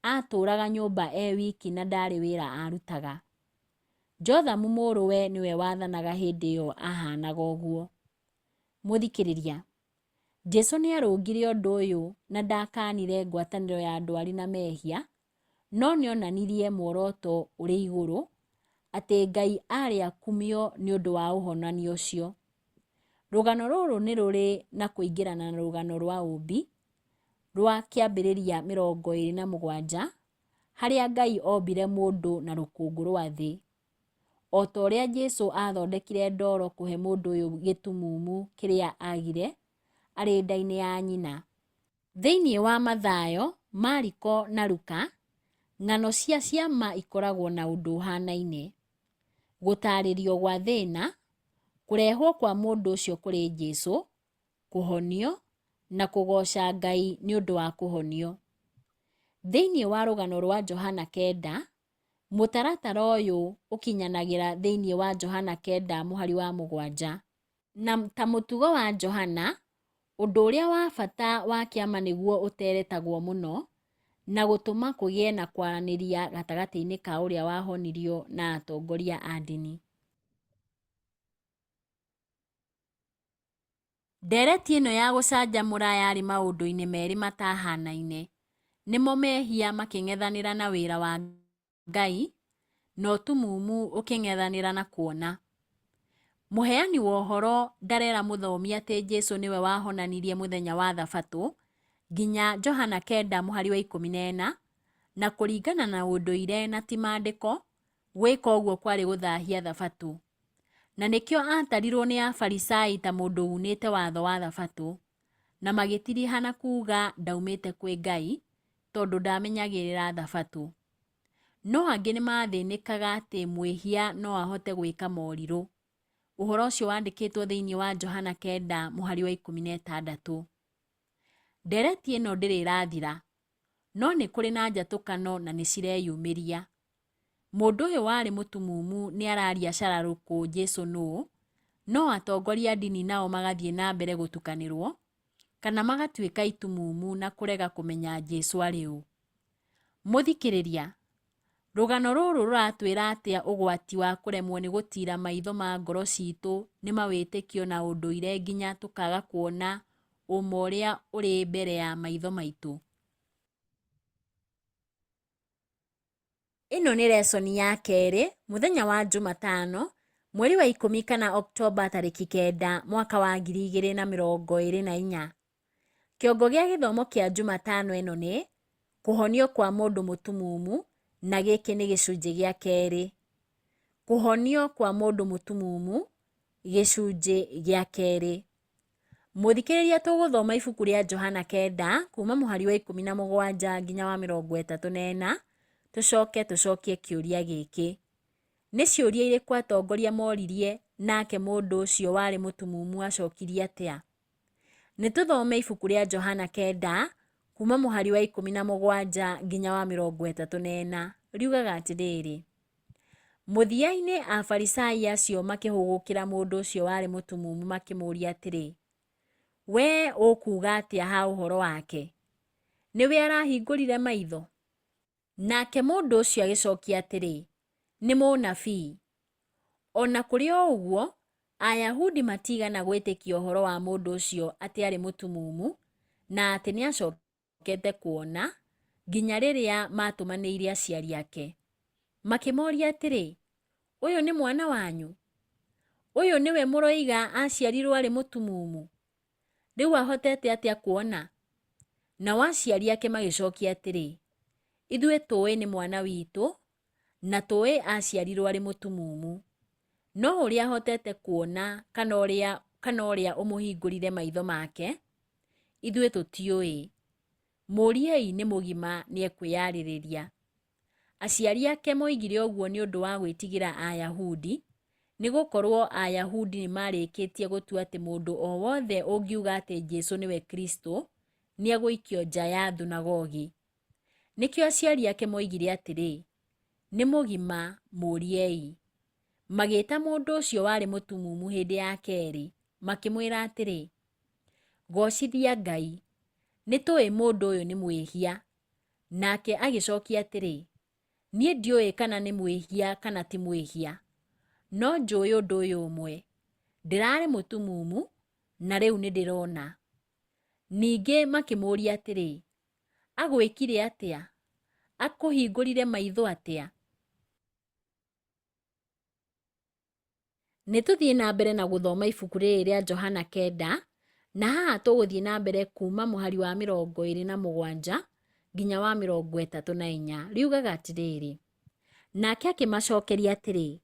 aatũũraga nyũmba e wiki na ndaarĩ wĩra aarutaga. Jothamu mũrũwe nĩwe wathanaga hĩndĩ ĩyo aahaanaga ũguo. Mũthikĩrĩria, Jesu nĩ arũngire ũndũ ũyũ na ndakaanire ngwatanĩro ya ndwari na mehia, no nĩonanirie muoroto ũrĩ igũrũ, atĩ Ngai aarĩ akumio nĩ ũndũ wa ũhonania ũcio. Rũgano rũrũ nĩ rũrĩ na kũingĩrana na rũgano rwa ũũmbi rwa Kĩambĩrĩria 27, harĩa Ngai ombire mũndũ na rũkũngũ rwa thĩ. O ta ũrĩa Jesu aathondekire ndoro kũhe mũndũ ũyũ gĩtumumu kĩrĩa agire arĩ nda-inĩ ya nyina. Thĩinĩ wa Mathayo, Mariko, na Luka, ng'ano cia ciama ikoragwo na ũndũ ũhaanaine: gũtaarĩrio gwa thĩna, kũrehwo kwa mũndũ ũcio kũrĩ Jesu, kũhonio, na kũgooca Ngai nĩ ũndũ wa kũhonio. Thĩinĩ wa rũgano rwa Johana 9, mũtaratara ũyũ ũkinyanagĩra thĩinĩ wa Johana 9 mũhari wa 7. Na ta mũtugo wa Johana, ũndũ ũrĩa wa bata wa kĩama nĩguo ũteretagwo mũno, na gũtũma kũgĩe na kwaranĩria gatagatĩ-inĩ ka ũrĩa wahonirio na atongoria a ndini. Ndereti ĩno ya gũcanjamũra yarĩ maũndũ-inĩ merĩ matahanaine. Nĩmo mehia makĩng'ethanĩra na wĩra wa Ngai, na ũtumumu ũkĩng'ethanĩra na kuona. Mũheani wa ũhoro ndarera mũthomi atĩ Jesu nĩwe wahonanirie mũthenya wa Thabatũ, nginya Johana kenda mũhari wa 14, na kũringana na ũndũire na ti maandĩko, gwĩka ũguo kwarĩ gũthahia Thabatũ. Na nĩkĩo aatarirwo nĩ Afarisai ta mũndũ unĩte watho wa Thabatũ, na magĩtiriha na kuuga ndaumĩte kwĩ Ngai, tondũ ndamenyagĩrĩra Thabatũ. No angĩ nĩ maathĩnĩkaga atĩ mwĩhia no ahote gwĩka morirũ. Ũhoro ũcio wandĩkĩtwo thĩinĩ wa Johana kenda mũhari wa 16. Ndereti ĩno ndĩrĩ ĩrathira, no nĩ kũrĩ na njatũkano na nĩ cireyumĩria. Mũndũ ũyũ warĩ mũtumumu nĩ araria cararũkũ Jesu nũũ, no atongoria a ndini nao magathiĩ na mbere gũtukanĩrwo, kana magatuĩka itumumu na kũrega kũmenya Jesu arĩ ũ. Mũthikĩrĩria, rũgano rũrũ rũratwĩra atĩa ũgwati wa kũremwo nĩ gũtiira maitho ma ngoro citũ nĩ mawĩtĩkio na ũndũire nginya tũkaga kuona ũma ũrĩa ũrĩ mbere ya maitho maitũ? Ĩno nĩ lesson ya kerĩ mũthenya wa Jumatano mweri wa 10 kana Oktoba tarĩki 9 mwaka wa 2024. Kĩongo gĩa gĩthomo kĩa Jumatano ĩno nĩ kũhonio kwa mũndũ mũtumumu na gĩkĩ nĩ gĩcunjĩ gĩa kerĩ. Kũhonio kwa mũndũ mũtumumu gĩcunjĩ gĩa kerĩ. Mũthikĩrĩria tũgũthoma ibuku rĩa Johana kenda kuma mũhari wa 17 nginya wa 34, tũcoke tũcokie kĩũria gĩkĩ. Nĩ ciũria irĩkũ atongoria moririe nake mũndũ ũcio warĩ mũtumumu acokirie atĩa? Nĩ tũthome ibuku rĩa Johana kenda kuma mũhari wa 17 nginya wa 34. Riugaga atĩrĩrĩ, Mũthia-inĩ Afarisai acio makĩhũgũkĩra mũndũ ũcio warĩ mũtumumu makĩmũũria atĩrĩ, Wee ũkuuga atĩa ha ũhoro wake? Nĩwe arahingũrire maitho? Nake mũndũ ũcio agĩcokia atĩrĩ, Nĩ mũnabii. O na kũrĩ o ũguo, Ayahudi matiigana gwĩtĩkia ũhoro wa mũndũ ũcio atĩ aarĩ mũtumumu na atĩ nĩacokete kuona, nginya rĩrĩa maatũmanĩire aciari ake. Makĩmoria atĩrĩ, Ũyũ nĩ mwana wanyu? Ũyũ nĩwe mũroiga aaciarirwo arĩ mũtumumu? Rĩu ahotete atĩa kuona? Nao aciari ake magĩcokia atĩrĩ, Ithuĩ tũĩ nĩ mwana witũ, na tũĩ aaciarirwo arĩ mũtumumu. No ũrĩa ahotete kuona kana ũrĩa, kana ũrĩa ũmũhingũrire maitho make, ithuĩ tũtiũĩ. Mũũriei nĩ mũgima nĩekwĩyarĩrĩria. Aciari ake moigire ũguo nĩ ũndũ wa gwĩtigĩra Ayahudi, nĩ gũkorũo Ayahudi nĩ maarĩkĩtie gũtua atĩ mũndũ o wothe ũngiuga atĩ Jesu nĩwe Kristo nĩ egũikio nja ya thunagogi. Nĩkĩo aciari ake moigire atĩrĩ, Nĩ mũgima, mũũriei. Magĩĩta mũndũ ũcio warĩ mũtumumu hĩndĩ ya kerĩ, makĩmwĩra atĩrĩ, Goocithia Ngai, nĩ tũĩ mũndũ ũyũ nĩ mwĩhia. Nake agĩcokia atĩrĩ, Niĩ ndiũĩ kana nĩ mwĩhia kana ti mwĩhia, no njũĩ ũndũ ũyũ ũmwe, ndĩrarĩ mũtumumu na rĩu nĩ ndĩrona. Ningĩ makĩmũũria atĩrĩ, Agwĩkire atĩa? Akũhingũrire maitho atĩa? Nĩ tũthiĩ na mbere na gũthoma ibuku rĩrĩ rĩa Johana kenda, na haha tũgũthiĩ na mbere kuma mũhari wa 27 nginya wa 34. Riugaga atĩrĩrĩ, Nake akĩmacokeria atĩrĩ,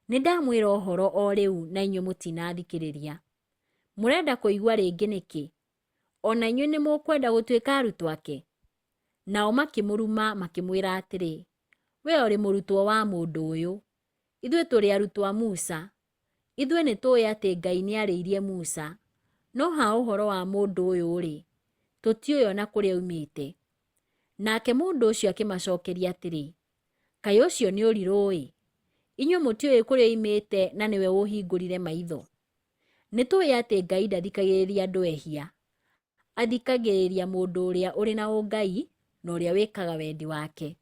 Nĩ ndamwĩra ũhoro o rĩu na inyuĩ mũtinathikĩrĩria. Mũrenda kũigua rĩngĩ nĩkĩ? O na inyuĩ nĩ mũkwenda gũtuĩka arutwo ake? Nao makĩmũruma makĩmwĩra atĩrĩ, Wee ũrĩ mũrutwo wa mũndũ ũyũ, ithuĩ tũrĩ arutwo a Musa. Ithuĩ nĩ tũĩ atĩ Ngai nĩ aarĩirie Musa, no ha ũhoro wa mũndũ ũyũ-rĩ, tũtiũĩ o na kũrĩa oimĩte. Nake mũndũ ũcio akĩmacokeria atĩrĩ, Kaĩ ũcio nĩ ũrirũ-ĩ! Inyuĩ mũtiũĩ kũrĩa oimĩte na nĩwe ũũhingũrire maitho? Nĩ tũĩ atĩ Ngai ndathikagĩrĩria andũ ehia, athikagĩrĩria mũndũ ũrĩa ũrĩ na ũngai na ũrĩa wĩkaga wendi wake.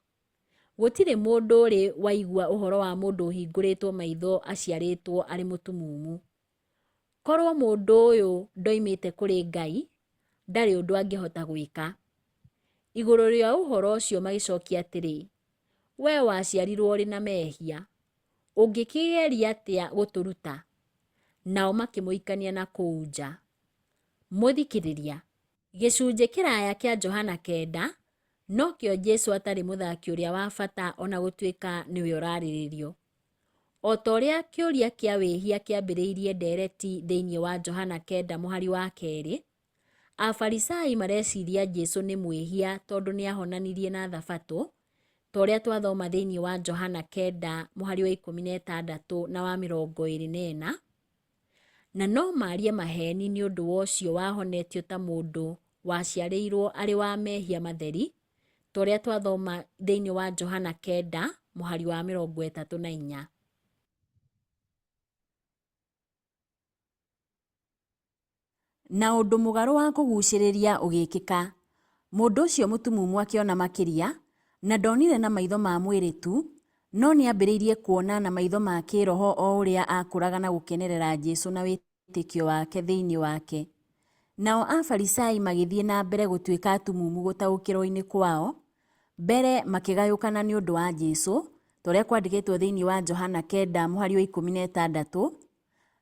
Gũtirĩ mũndũ ũrĩ waigua ũhoro wa mũndũ ũhingũrĩtwo maitho aciarĩtwo arĩ mũtumumu. Korwo mũndũ ũyũ ndoimĩte kũrĩ Ngai, ndarĩ ũndũ angĩhota gwĩka. Igũrũ rĩa ũhoro ũcio magĩcokia atĩrĩ, Wee waciarirũo ũrĩ na mehia, ũngĩkĩgeria atĩa gũtũruta? Nao makĩmũikania na kũu nja. Mũthikĩrĩria, gĩcunjĩ kĩraya kĩa Johana kenda nokĩo Jesu atarĩ mũthaki ũrĩa wa bata o na gũtuĩka nĩwe ũrarĩrĩrio. O ta ũrĩa kĩũria kĩa wĩhia kĩambĩrĩirie ndeereti thĩinĩ wa Johana kenda mũhari wa kerĩ, Afarisai mareciria Jesu nĩ mwĩhia tondũ nĩ ahonanirie na Thabatũ, ta ũrĩa twathoma thĩinĩ wa Johana kenda mũhari wa 16 na wa 24, na no marie maheeni nĩ ũndũ wa ũcio wahonetio ta mũndũ waciarĩirwo arĩ wa mehia matheri, ta ũrĩa twathoma thĩinĩ wa Johana kenda mũhari wa 34. Na ũndũ mũgarũ wa kũgucĩrĩria ũgĩkĩka. Mũndũ ũcio mũtumumu akĩona makĩria, na ndonire na maitho ma mwĩrĩ tu, no nĩ ambĩrĩirie kuona na maitho ma kĩĩroho o ũrĩa aakũraga na gũkenerera Jesu na wĩtĩkio wake thĩinĩ wake. Nao Afarisai magĩthiĩ na mbere gũtuĩka atumumu gũtaũkĩrũo-inĩ kwao, mbere makĩgayũkana nĩ ũndũ wa Jesu, ta ũrĩa kwandĩkĩtwo thĩinĩ wa Johana kenda mũhari wa 16,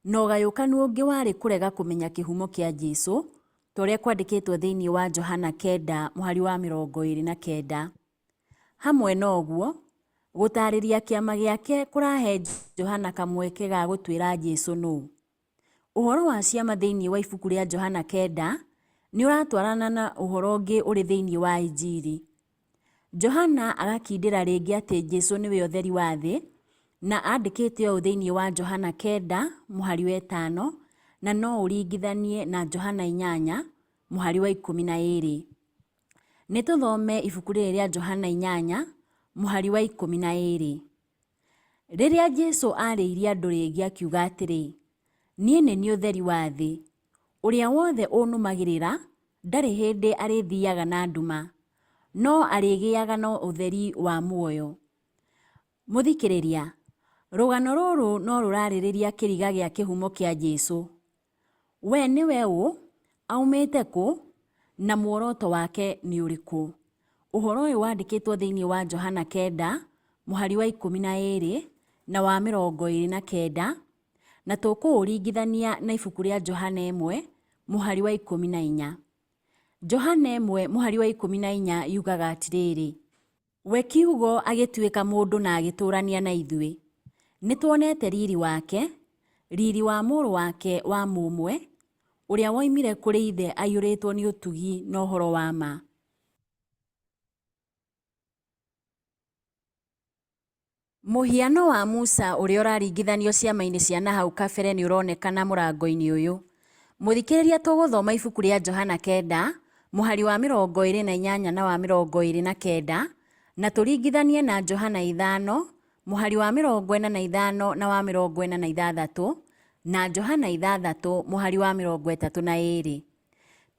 Na ũgayũkanu ũngĩ warĩ kũrega kũmenya kĩhumo kĩa Jesu, ta ũrĩa kwandĩkĩtwo thĩinĩ wa Johana kenda mũhari wa 29. Hamwe na ũguo, gũtaarĩria kĩama gĩake kũrahe Johana kamweke ga gũtwĩra Jesu nũ. Ũhoro wa ciama thĩinĩ wa ibuku rĩa Johana kenda nĩ ũratwarana na ũhoro ũngĩ ũrĩ thĩinĩ wa Injiri. Johana agakindĩra rĩngĩ atĩ Jesu nĩwe ũtheri wa thĩ, na andĩkĩte ũũ thĩinĩ wa Johana kenda mũhari wa ĩtano, na no ũringithanie na Johana inyanya mũhari wa 12. Nĩ tũthome ibuku rĩrĩ rĩa Johana inyanya mũhari wa 12. Rĩrĩa Jesu aarĩirie andũ rĩngĩ akiuga atĩrĩ, Niĩ nĩ niĩ ũtheri wa thĩ. Ũrĩa wothe ũnũmagĩrĩra ndarĩ hĩndĩ arĩthiaga na nduma, no arĩgĩaga na ũtheri wa muoyo. Mũthikĩrĩria, rũgano rũrũ no rũrarĩrĩria kĩriga gĩa kĩhumo kĩa Jesu. We nĩwe ũ, aumĩte kũ, na muoroto wake nĩ ũrĩkũ? Ũhoro ũyũ wandĩkĩtwo thĩinĩ wa Johana kenda, mũhari wa 12 na wa 29, na tũkũũringithania na ibuku rĩa Johana ĩmwe, mũhari wa 14. Johana ĩmwe mũhari wa 14 yugaga atĩrĩrĩ, We Kiugo agĩtuĩka mũndũ na agĩtũũrania na ithuĩ. Nĩtwonete riri wake, riri wa Mũrũ wake wa mũmwe, ũrĩa woimire kũrĩ Ithe aiyũrĩtwo nĩ ũtugi na ũhoro wa ma. Mũhiano wa Musa ũrĩa ũraringithanio ciama-inĩ cia na hau kabere nĩ ũronekana mũrango-inĩ ũyũ. Mũthikĩrĩria tũgũthoma ibuku rĩa Johana kenda, mũhari wa 28 na wa 29, na tũringithanie na Johana ithano, mũhari wa 45 na wa 46, na Johana ithathatũ mũhari wa 32.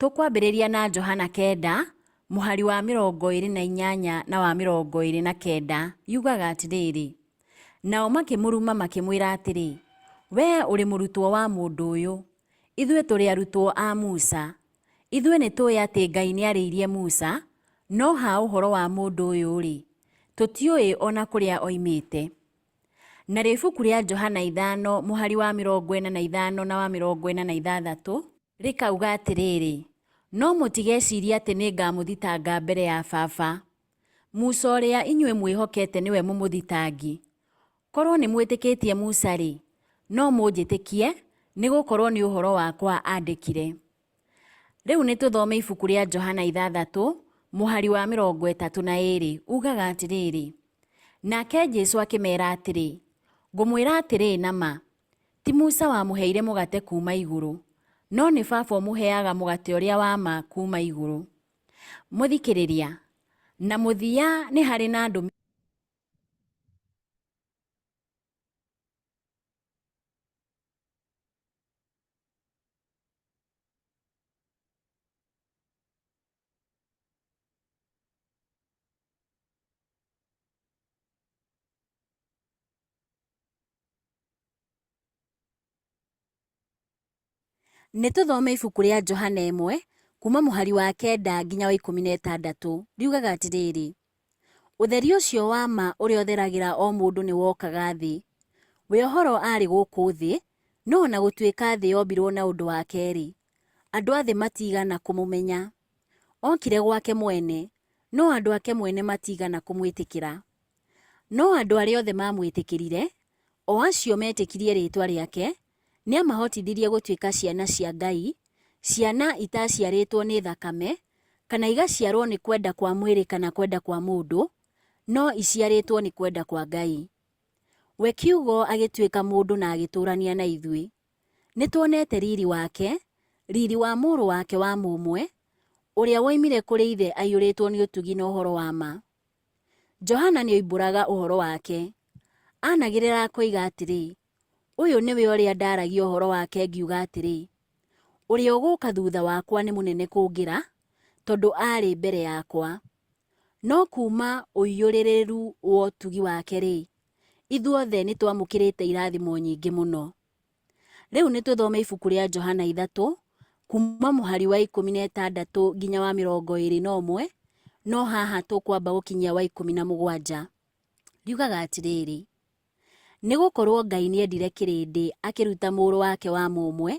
Tũkwambĩrĩria na Johana kenda, mũhari wa 28 na wa 29, yugaga atĩrĩrĩ, Nao makĩmũruma makĩmwĩra atĩrĩ, Wee ũrĩ mũrutwo wa mũndũ ũyũ, ithuĩ tũrĩ arutwo a Musa. Ithuĩ nĩtũũĩ atĩ Ngai nĩarĩirie Musa, no ha ũhoro wa mũndũ ũyũ-rĩ, tũtiũĩ o na kũrĩa oimĩte. Narĩo ibuku rĩa Johana ithano mũhari wa 45 na wa 46, Rĩkauga atĩrĩrĩ, No mũtigecirie atĩ nĩngamũthitanga mbere ya Baba. Musa ũrĩa inyuĩ mwĩhokete nĩwe mũmũthitangi. Korwo nĩmwĩtĩkĩtie Musa-rĩ, no mũnjĩtĩkie, nĩgũkorwo nĩ ũhoro wakwa aandĩkire. Rĩu nĩtũthome ibuku rĩa Johana ithathatũ, mũhari wa 32, ugaga atĩrĩrĩ, Nake Jesu akĩmera atĩrĩ, Ngũmwĩra atĩrĩ na ma, Ti Musa wamũheire mũgate kuuma igũrũ, no nĩ Baba ũmũheaga mũgate ũrĩa wa ma kuuma igũrũ. Mũthikĩrĩria, na mũthia nĩ harĩ na ndũmĩrĩri. Nĩ tũthome ibuku rĩa Johana ĩmwe, Kuma mũhari wa 9 nginya wa 16, riugaga atĩrĩrĩ, Ũtheri ũcio wa ma ũrĩa ũtheragĩra o mũndũ nĩ wokaga thĩ. We ũhoro aarĩ gũkũ thĩ, no o na gũtuĩka thĩ yombirwo na ũndũ wake-rĩ, andũ a thĩ matiigana kũmũmenya. Okire gwake mwene, no andũ ake mwene matiigana kũmwĩtĩkĩra. No andũ arĩa othe maamwĩtĩkĩrire, o acio meetĩkirie rĩĩtwa rĩake, nĩamahotithirie gũtuĩka ciana cia Ngai, ciana itaciarĩtwo nĩ thakame, kana igaciarwo nĩ kwenda kwa mwĩrĩ kana kwenda kwa mũndũ, no iciarĩtwo nĩ kwenda kwa Ngai. We Kiugo agĩtuĩka mũndũ na agĩtũũrania na ithuĩ. Nĩtuonete riri wake, riri wa Mũrũ wake wa mũmwe, ũrĩa woimire kũrĩ Ithe aiyũrĩtwo nĩ ũtugi na ũhoro wa ma. Johana nĩoimbũraga ũhoro wake. Anagĩrĩra akoiga atĩrĩ, Ũyũ nĩwe ũrĩa ndaaragia ũhoro wake ngiuga atĩrĩ, 'Ũrĩa ũgũũka thutha wakwa nĩ mũnene kũngĩra, tondũ aarĩ mbere yakwa. No kuuma ũiyũrĩrĩru wa ũtugi wake-rĩ, ithuothe nĩtwamũkĩrĩte irathimo nyingĩ mũno. Rĩu nĩ tũthome ibuku rĩa Johana 3, kuuma mũhari wa 16 nginya wa 21, no haha tũkwamba gũkinyia wa 17. Riugaga atĩrĩrĩ, Nĩ gũkorũo Ngai nĩendire kĩrĩndĩ akĩruta Mũrũ wake wa mũmwe,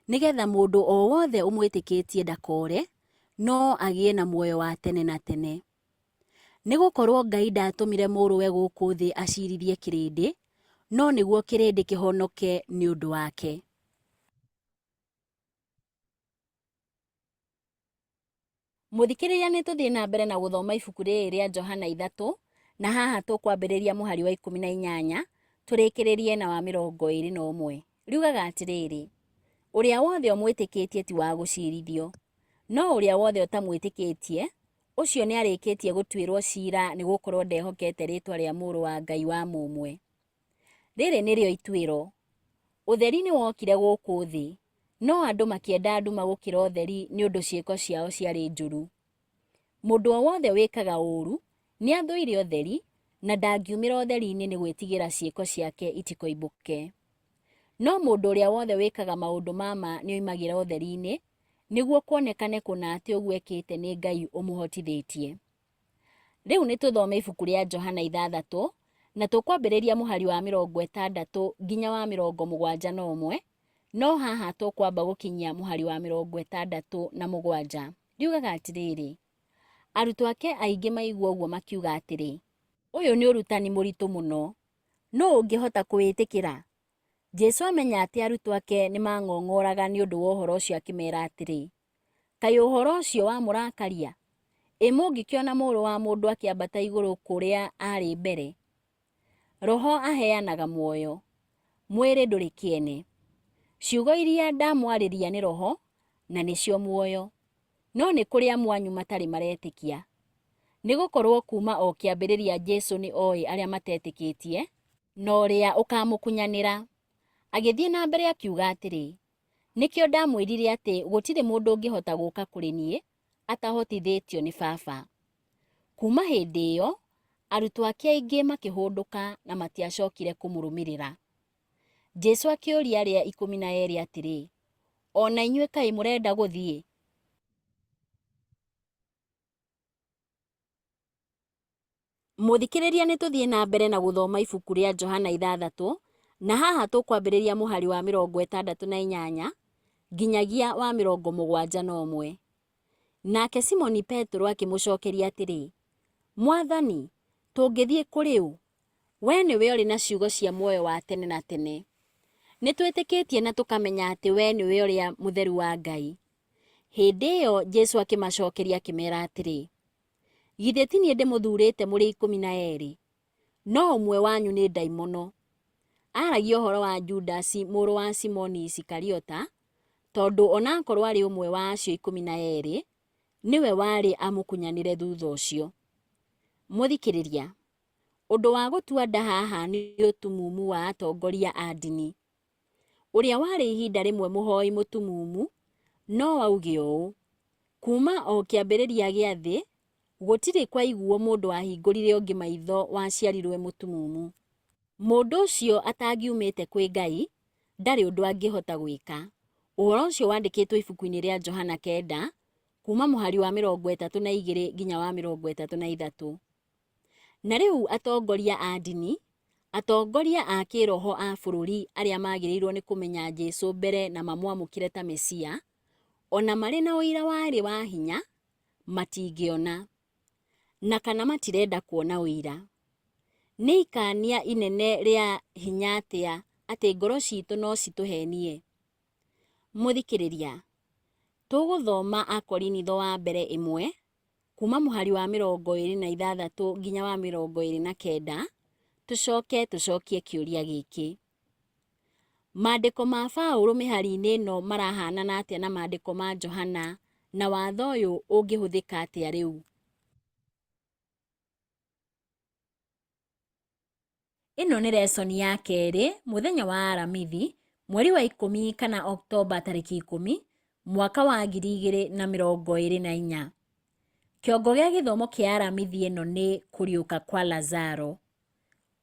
nĩ getha mũndũ o wothe ũmwĩtĩkĩtie ndakore, no agĩe na muoyo wa tene na tene. Nĩ gũkorũo Ngai ndaatũmire Mũrũwe gũkũ thĩ acirithie kĩrĩndĩ, no nĩguo kĩrĩndĩ kĩhonoke nĩ ũndũ wake. Mũthikĩrĩria nĩ tũthiĩ na mbere na gũthoma ibuku rĩrĩ rĩa Johana 3, na haha tũkwambĩrĩria mũhari wa 18 tũrĩkĩrĩrie na wa 21. Riugaga atĩrĩrĩ, Ũrĩa wothe ũmwĩtĩkĩtie ti wa gũcirithio, no ũrĩa wothe ũtamwĩtĩkĩtie, ũcio nĩarĩkĩtie gũtuĩrwo cira nĩ gũkorwo ndehokete rĩĩtwa rĩa Mũrũ wa Ngai wa mũmwe. Rĩrĩ nĩrĩo ituĩro, ũtheri nĩwokire gũkũ thĩ, no andũ makĩenda nduma gũkĩra ũtheri nĩ ũndũ ciĩko ciao ciarĩ njũru. Mũndũ o wothe wĩkaga ũũru nĩathũire ũtheri, na ndangiumĩra ũtheri-inĩ nĩ gwĩtigĩra ciĩko ciake itikoimbũke. No mũndũ ũrĩa wothe wĩkaga maũndũ ma ma nĩoimagĩra ũtheri-inĩ, nĩguo kuonekane kũna atĩ ũguo ekĩte nĩ Ngai ũmũhotithĩtie. Rĩu nĩ tũthome ibuku rĩa Johana 6, na tũkwambĩrĩria mũhari wa 60 nginya wa 71, no haha tũkwamba gũkinyia mũhari wa 67. Riugaga atĩrĩrĩ, Arutwo ake aingĩ maigua ũguo makiuga atĩrĩ, Ũyũ nĩ ũrutani mũritũ mũno, nũũ ũngĩhota kũwĩtĩkĩra? Jesu amenya atĩ arutwo ake nĩ mang'ong'oraga nĩ ũndũ wa ũhoro ũcio akĩmera atĩrĩ, Kaĩ ũhoro ũcio wamũrakaria? Ĩ mũngĩkĩona Mũrũ wa Mũndũ akĩambata igũrũ kũrĩa aarĩ mbere? Roho aheanaga muoyo, mwĩrĩ ndũrĩ kĩene. Ciugo iria ndamwarĩria nĩ roho na nĩcio muoyo. No nĩ kũrĩ amwe anyu matarĩ maretĩkia. Nĩ gũkorũo kuuma o kĩambĩrĩria Jesu nĩ oĩ arĩa matetĩkĩtie, na ũrĩa ũkaamũkunyanĩra. Agĩthiĩ na mbere akiuga atĩrĩ, Nĩkĩo ndamwĩrire atĩ gũtirĩ mũndũ ũngĩhota gũka kũrĩ niĩ atahotithĩtio nĩ Baba. Kuuma hĩndĩ ĩyo, arutwo ake aingĩ makĩhũndũka na matiacokire kũmũrũmĩrĩra. Jesu akĩũria arĩa 12 atĩrĩ, O na inyuĩ kaĩ mũrenda gũthiĩ? Mũthikĩrĩria nĩ tũthiĩ na mbere na gũthoma ibuku rĩa Johana 6, na haha tũkwambĩrĩria mũhari wa 68 nginyagia wa 71. Nake Simoni Petero akĩmũcokeria atĩrĩ, Mwathani, tũngĩthiĩ kũrĩ ũ? Wee nĩwe ũrĩ na ciugo cia muoyo wa tene na tene. Nĩ twĩtĩkĩtie na tũkamenya atĩ wee nĩwe ũrĩa Mũtheru wa Ngai. Hĩndĩ ĩyo Jesu akĩmacokeria akĩmeera atĩrĩ, Githĩ ti niĩ ndĩmũthuurĩte mũrĩ 12? No ũmwe wanyu nĩ ndaimono. Aaragia ũhoro wa Judasi mũrũ wa Simoni Isikariota, tondũ o na akorũo aarĩ ũmwe wa acio 12, nĩwe warĩ amũkunyanĩre thutha ũcio. Mũthikĩrĩria, ũndũ wa gũtua nda haha nĩ ũtumumu wa atongoria a ndini. Ũrĩa warĩ ihinda rĩmwe mũhoi mũtumumu no auge ũũ, Kuuma o kĩambĩrĩria gĩa thĩ, gũtirĩ kwaiguo mũndũ wahingũrire ũngĩ maitho waciarirwo e mũtumumu. Mũndũ ũcio atangiumĩte kwĩ Ngai, ndarĩ ũndũ angĩhota gwĩka. Ũhoro ũcio wandĩkĩtwo ibuku-inĩ rĩa Johana 9, Kuuma mũhari wa 32 nginya wa 33. Na rĩu atongoria a ndini, atongoria a kĩĩroho a bũrũri arĩa maagĩrĩirũo nĩ kũmenya Jesu mbere na mamwamũkĩre ta Mesia, o na marĩ na ũira warĩ wa hinya, matingĩona. Na kana matirenda kuona ũira. Nĩ ikania inene rĩa hinya atĩa atĩ ngoro citũ no citũhenie? Mũthikĩrĩria, tũgũthoma Akorinitho wa mbere ĩmwe, kuma mũhari wa 26 nginya wa 29, tũcoke tũcokie kĩũria gĩkĩ. Maandĩko ma Paũlũ mĩhari-inĩ ĩno marahanana atĩa na maandĩko ma Johana na watho ũyũ ũngĩhũthĩka atĩa rĩu? Ĩno nĩ lesson ya kerĩ mũthenya wa Aramithi mweri wa ikũmi kana Oktomba tarĩki ikũmi mwaka wa 2024. Kĩongo gĩa gĩthomo kĩa Aramithi ĩno nĩ kũriũka kwa Lazaro.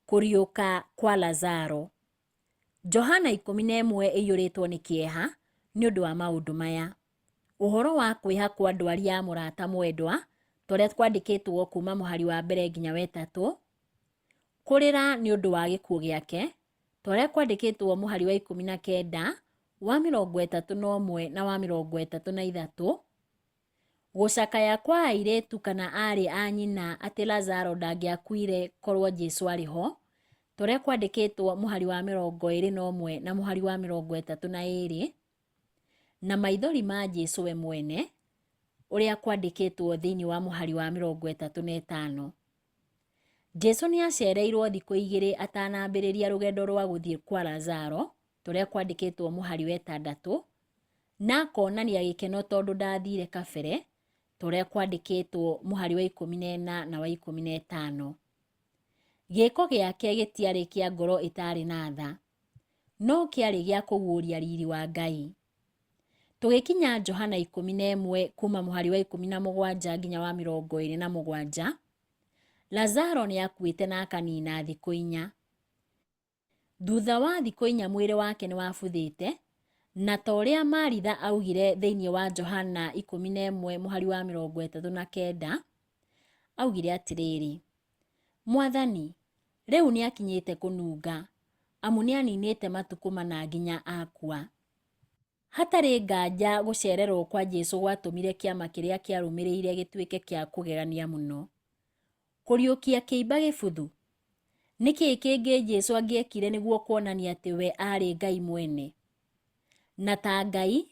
Kũriũka kwa Lazaro. Johana 11 ĩiyũrĩtwo nĩ kĩeha nĩ ũndũ wa maũndũ maya. Ũhoro wa kwĩhakwo ndwari ya mũrata mwendwa ta ũrĩa kwandĩkĩtwo kuma mũhari wa mbere nginya wa ĩtatũ. Kũrĩra nĩ ũndũ wa gĩkuũ gĩake ta ũrĩa kwandĩkĩtwo mũhari wa 19, wa 31 na wa 33. Gũcakaya kwa airĩtu kana aarĩ a nyina atĩ Lazaro ndangĩakuire korwo Jesu arĩ ho, ta ũrĩa kwandĩkĩtwo mũhari wa 21 na mũhari wa 32, na maithori ma Jesu we mwene, ũrĩa kwandĩkĩtwo thĩinĩ wa mũhari wa 35. Jesu nĩ acereirwo thikũ igĩrĩ atanambĩrĩria rũgendo rwa gũthiĩ kwa Lazaro, ta ũrĩa kwandĩkĩtwo mũhari wa ĩtandatũ, na akonania gĩkeno tondũ ndathire kabere, ta ũrĩa kwandĩkĩtwo mũhari wa 14 na wa 15. Gĩĩko gĩake gĩtiarĩ kĩa ngoro ĩtarĩ na tha, no kĩarĩ gĩa kũguũria riri wa Ngai. Tũgĩkinya Johana 11 kuma mũhari wa 17 nginya wa 27, Lazaro nĩ akuĩte na akanina thikũ inya. Thutha wa thikũ inya mwĩrĩ wake nĩ wabuthĩte, na ta ũrĩa Maritha augire thĩinĩ wa Johana 11 mũhari wa 39, augire atĩrĩrĩ, Mwathani, rĩu nĩakinyĩte kũnunga, amu nĩaninĩte matukũ mana nginya akua. Hatarĩ nganja gũcererwo kwa Jesu gwatũmire kĩama kĩrĩa kĩarũmĩrĩire gĩtuĩke kĩa kũgegania mũno. Kũriũkia kĩimba gĩbuthu? Nĩ kĩĩ kĩngĩ Jesu angĩekire nĩguo kuonania atĩ we aarĩ Ngai mwene? Na ta Ngai,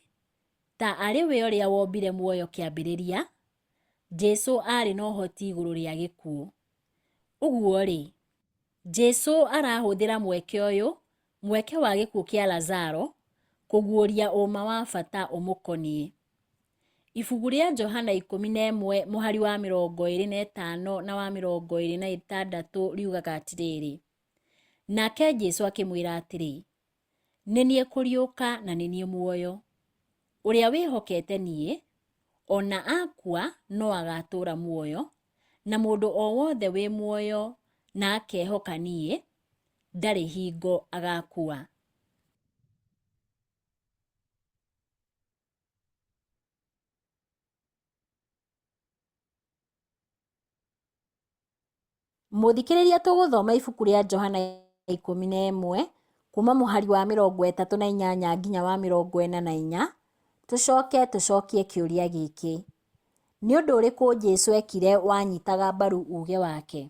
ta arĩ we ũrĩa wombire muoyo kĩambĩrĩria, Jesu aarĩ na ũhoti igũrũ rĩa gĩkuũ. Ũguo-rĩ, Jesu arahũthĩra mweke ũyũ, mweke wa gĩkuũ kĩa Lazaro, kũguũria ũma wa bata ũmũkoniĩ. Ibuku rĩa Johana 11 mũhari wa 25 na wa 26 riugaga atĩrĩrĩ, Nake Jesu akĩmwĩra atĩrĩ, Nĩ niĩ kũriũka na nĩ niĩ muoyo. Ũrĩa wĩhokete niĩ, o na akua no agaatũũra muoyo, na mũndũ o wothe wĩ muoyo na akehoka niĩ, ndarĩ hingo agaakua. Mũthikĩrĩria tũgũthoma ibuku rĩa Johana 11 kuma mũhari wa 38 nginya wa 44, tũcoke tũcokie kĩũria gĩkĩ. Nĩ ũndũ ũrĩkũ Jesu ekire wanyitaga mbaru uuge wake?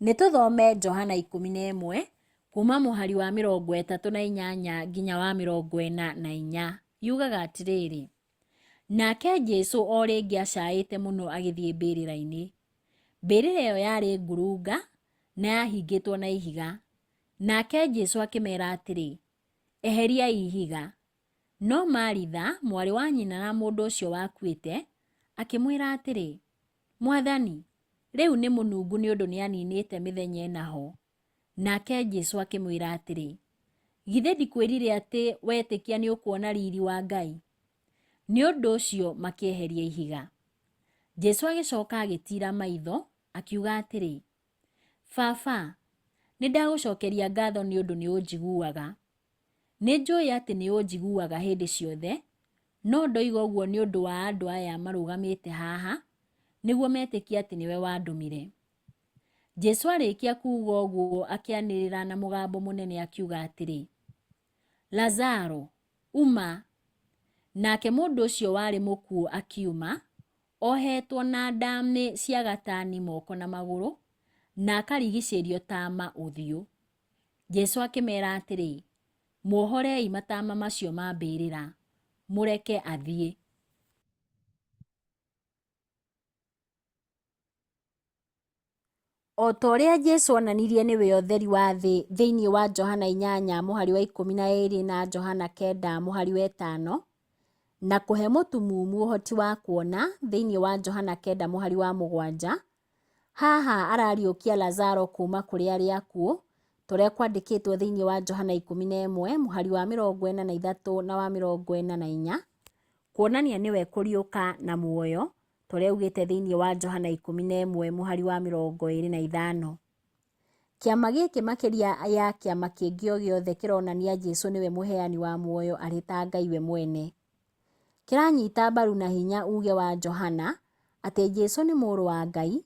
Nĩ tũthome Johana 11 kuma mũhari wa 38 nginya wa 44. Yugaga atĩrĩrĩ, Nake Jesu o rĩngĩ acaĩte mũno agĩthiĩ mbĩrĩra-inĩ. Mbĩrĩra ĩyo yarĩ ngurunga na yahingĩtwo na ihiga. Nake Jesu akĩmeera atĩrĩ, Eheriai ihiga. No Maritha, mwarĩ wa nyina na mũndũ ũcio wakuĩte, akĩmwĩra atĩrĩ, Mwathani, rĩu nĩ mũnungu nĩ ũndũ nĩaninĩte mĩthenya ĩna ho. Nake Jesu akĩmwĩra atĩrĩ, Githĩ ndikwĩrire atĩ wetĩkia nĩũkuona riri wa Ngai? Nĩ ũndũ ũcio makĩeheria ihiga. Jesu agĩcoka agĩtiira maitho, akiuga atĩrĩ, Baba, nĩ ndagũcokeria ngatho nĩ ũndũ nĩ ũnjiguaga. Nĩ njũĩ atĩ nĩ ũnjiguaga hĩndĩ ciothe, No ndoiga ũguo nĩ ũndũ wa andũ aya marũgamĩte haha, nĩguo metĩkie atĩ nĩwe wandũmire. Jesu arĩkia kuuga ũguo akĩanĩrĩra na mũgambo mũnene akiuga atĩrĩ, Lazaro, uma! Nake mũndũ ũcio warĩ mũkuũ akiuma, ohetwo na ndamĩ cia gatani moko na magũrũ, na akarigicĩrio tama ũthiũ. Jesu akĩmera atĩrĩ, Muohorei matama macio ma mbĩrĩra, mũreke athiĩ. O ta ũrĩa Jesu onanirie nĩwe ũtheri wa thĩ thĩinĩ wa Johana inyanya mũhari wa 12 na Johana 9 mũhari wa 5, na kũhe mũtumumu ũhoti wa kuona thĩinĩ wa Johana 9 mũhari wa 7, haha arariũkia Lazaro kuuma kũrĩ arĩa akuũ, ta ũrĩa kwandĩkĩtwo thĩinĩ wa Johana 11 mũhari wa 43 na wa 44, kuonania nĩwe kũriũka na muoyo, ta ũrĩa augĩte thĩinĩ wa Johana 11 mũhari wa 25. Kĩama gĩkĩ makĩria ya kĩama kĩngĩ o gĩothe kĩronania Jesu nĩwe mũheani wa muoyo arĩ ta Ngai we mwene. Kĩranyita mbaru na hinya uuge wa Johana atĩ Jesu nĩ Mũrũ wa Ngai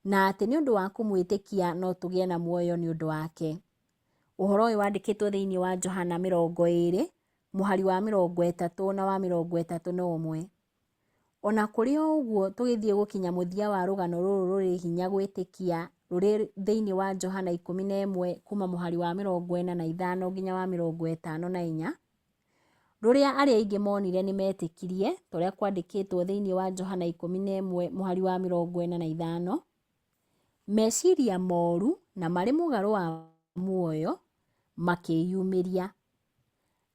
na atĩ nĩ ũndũ wa kũmwĩtĩkia no tũgĩe na muoyo nĩ ũndũ wake. Ũhoro ũyũ wandĩkĩtwo thĩinĩ wa Johana 20 mũhari wa 30 na wa 31. O na kũrĩ o ũguo, tũgĩthiĩ gũkinya mũthia wa rũgano rũrũ rũrĩ hinya gwĩtĩkia rũrĩ thĩinĩ wa Johana 11 kuuma mũhari wa 45 nginya wa 54, rũrĩa arĩa aingĩ monire nĩ metĩkirie, ta ũrĩa kwandĩkĩtwo thĩinĩ wa Johana 11 mũhari wa 45, meciria moru na marĩ mũgarũ wa muoyo makĩyumĩria.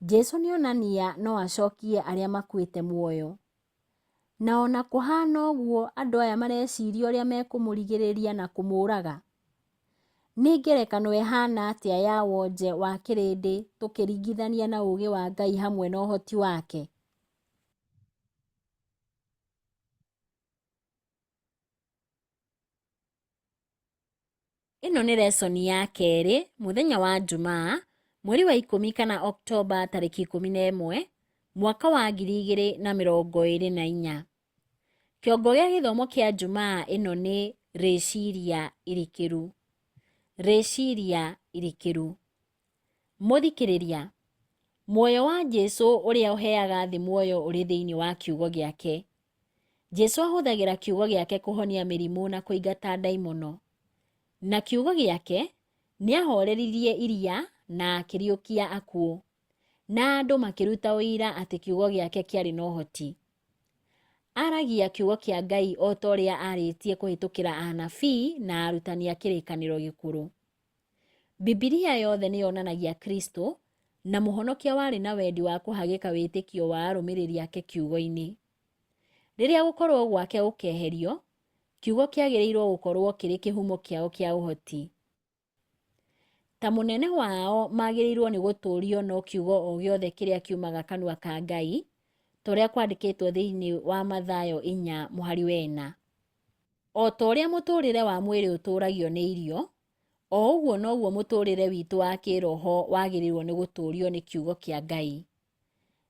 Jesu nĩonania no acokie arĩa makuĩte muoyo. Na ona kũhana ũguo andũ aya mareciria ũrĩa mekũmũrigĩrĩria na kũmũraga. Nĩ ngerekano ĩhana atĩa ya wonje wa kĩrĩndĩ tũkĩringithania na ũũgĩ wa Ngai hamwe na ũhoti wake? Ĩno nĩ resoni ya kerĩ, mũthenya wa Njumaa, mweri wa ikũmi kana Oktomba tarĩki 11, mwaka wa 2024. Kĩongo gĩa gĩthomo kĩa Njumaa ĩno nĩ rĩciria irikĩru. Rĩciria irikĩru. Mũthikĩrĩria, muoyo wa Jesu ũrĩa ũheaga thĩ muoyo ũrĩ thĩinĩ wa kiugo gĩake. Jesu ahũthagĩra kiugo gĩake kũhonia mĩrimũ na kũingata ndaimono. Na kiugo gĩake, nĩ ahoreririe iria na akĩriũkia akuũ. Na andũ makĩruta ũira atĩ kiugo gĩake kĩarĩ na ũhoti. Aragia kiugo kĩa Ngai o ta ũrĩa arĩtie kũhĩtũkĩra anabii na arutani a kĩrĩkanĩro gĩkũrũ. Bibilia yothe nĩ yonanagia Kristo na mũhonokia warĩ na wendi wa kũhagĩka wĩtĩkio wa arũmĩrĩri ake kiugo-inĩ. Rĩrĩa gũkorũo gwake gũkeherio, kiugo kĩagĩrĩirũo gũkorũo kĩrĩ kĩhumo kĩao kĩa ũhoti. Ta mũnene wao magĩrĩirũo nĩ gũtũũrio no kiugo o gĩothe kĩrĩa kiumaga kanua ka Ngai, ta ũrĩa kwandĩkĩtwo thĩinĩ wa Mathayo 4 mũhari wa 4. O ta ũrĩa mũtũũrĩre wa mwĩrĩ ũtũũragio nĩ irio, o ũguo noguo mũtũũrĩre witũ wa kĩĩroho wagĩrĩirũo nĩ gũtũũrio nĩ kiugo kĩa Ngai.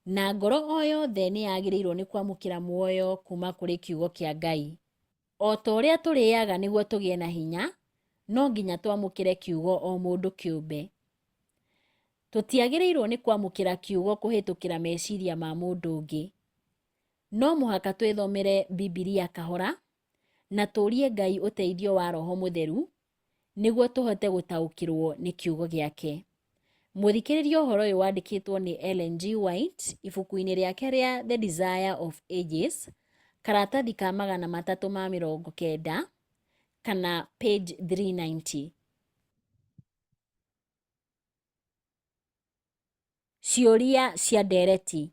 Na ngoro o yothe nĩ yagĩrĩirũo nĩ kwamũkĩra muoyo kuuma kũrĩ kiugo kĩa Ngai. O ta ũrĩa tũrĩaga nĩguo tũgĩe na hinya, no nginya twamũkĩre kiugo o mũndũ kĩũmbe. Tũtiagĩrĩirũo nĩ kwamũkĩra kiugo kũhĩtũkĩra meciria ma mũndũ ũngĩ. No mũhaka twĩthomere Bibilia kahora na tũrie Ngai ũteithio wa Roho Mũtheru nĩguo tũhote gũtaũkĩrũo nĩ kiugo gĩake. Mũthikĩrĩria ũhoro ũyũ wandĩkĩtwo nĩ Ellen G. White ibuku-inĩ rĩake rĩa The Desire of Ages, karatathi ka 390 kana page 390. Ciũria cia ndereti.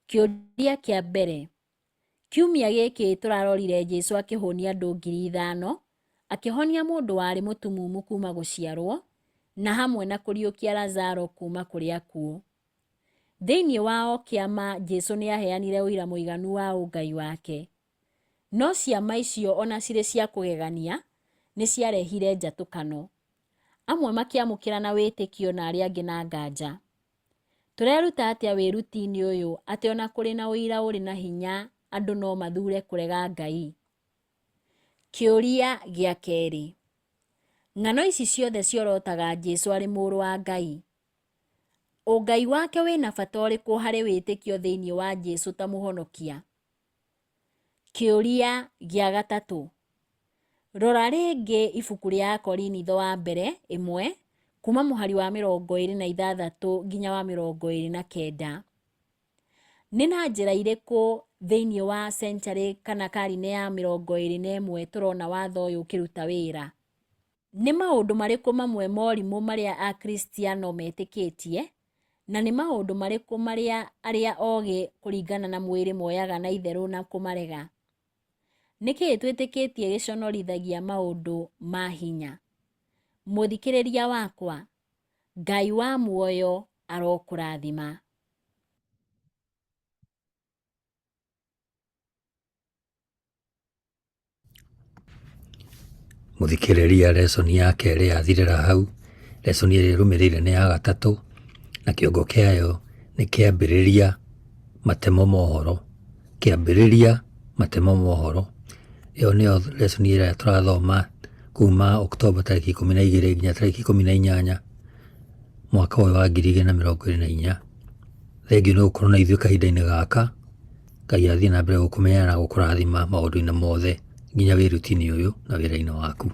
Kĩũria kĩa mbere. Kiumia gĩkĩ tũrarorire Jesu akĩhũnia andũ 5,000, akĩhonia mũndũ warĩ mũtumumu kuma gũciarwo, na hamwe na kũriũkia Lazaro kuma kũrĩ akuũ. Thĩinĩ wa o kĩama Jesu nĩ aheanire ũira mũiganu wa ũngai wake. No ciama icio ona cirĩ cia kũgegania, nĩ ciarehire njatũkano. Amwe makĩamũkĩra na wĩtĩkio na arĩa angĩ na nganja. Tũreruta atĩa wĩruti-inĩ ũyũ atĩ ona kũrĩ na ũira ũrĩ na hinya andũ no mathure kũrega Ngai? Kĩũria gĩa kerĩ. Ng'ano ici ciothe ciorotaga Jesu arĩ mũrũ wa Ngai. Ũngai wake wĩna bata ũrĩkũ harĩ wĩtĩkio thĩinĩ wa Jesu ta mũhonokia? Kĩũria gĩa gatatũ. Rora rĩngĩ ibuku rĩa Akorinitho wa mbere ĩmwe kuma mũhari wa 26 nginya wa 29. Nĩ na njĩra irĩkũ thĩinĩ wa century kana karine ya 21 tũrona watho ũyũ ũkĩruta wĩra? Nĩ maũndũ marĩkũ mamwe morimũ marĩa Akristiano metĩkĩtie, na nĩ maũndũ marĩkũ marĩa arĩa ogĩ kũringana na mwĩrĩ moyaga na itherũ na kũmarega? Nĩ kĩĩ twĩtĩkĩtie gĩconorithagia maũndũ ma hinya? Mũthikĩrĩria wakwa, Ngai wa muoyo arokũrathima. Mũthikĩrĩria lesson ya kerĩ yathirĩra hau, lesson ĩrĩa ĩrũmĩrĩire nĩ ya gatatũ, na kĩongo kĩayo nĩ kĩambĩrĩria matemo mohoro, kĩambĩrĩria matemo mohoro. Ĩyo nĩyo lesson ĩrĩa tũrathoma kuma October tarĩki 12 nginya tarĩki 18 mwaka ũyũ wa 2024. Thengiũ nĩ gũkorwo na ithuĩ kahinda-inĩ gaka. Ngai athiĩ na mbere gũkũmenyerera na gũkũrathima maũndũ-inĩ mothe nginya wĩruti-inĩ ũyũ na wĩra-inĩ waku.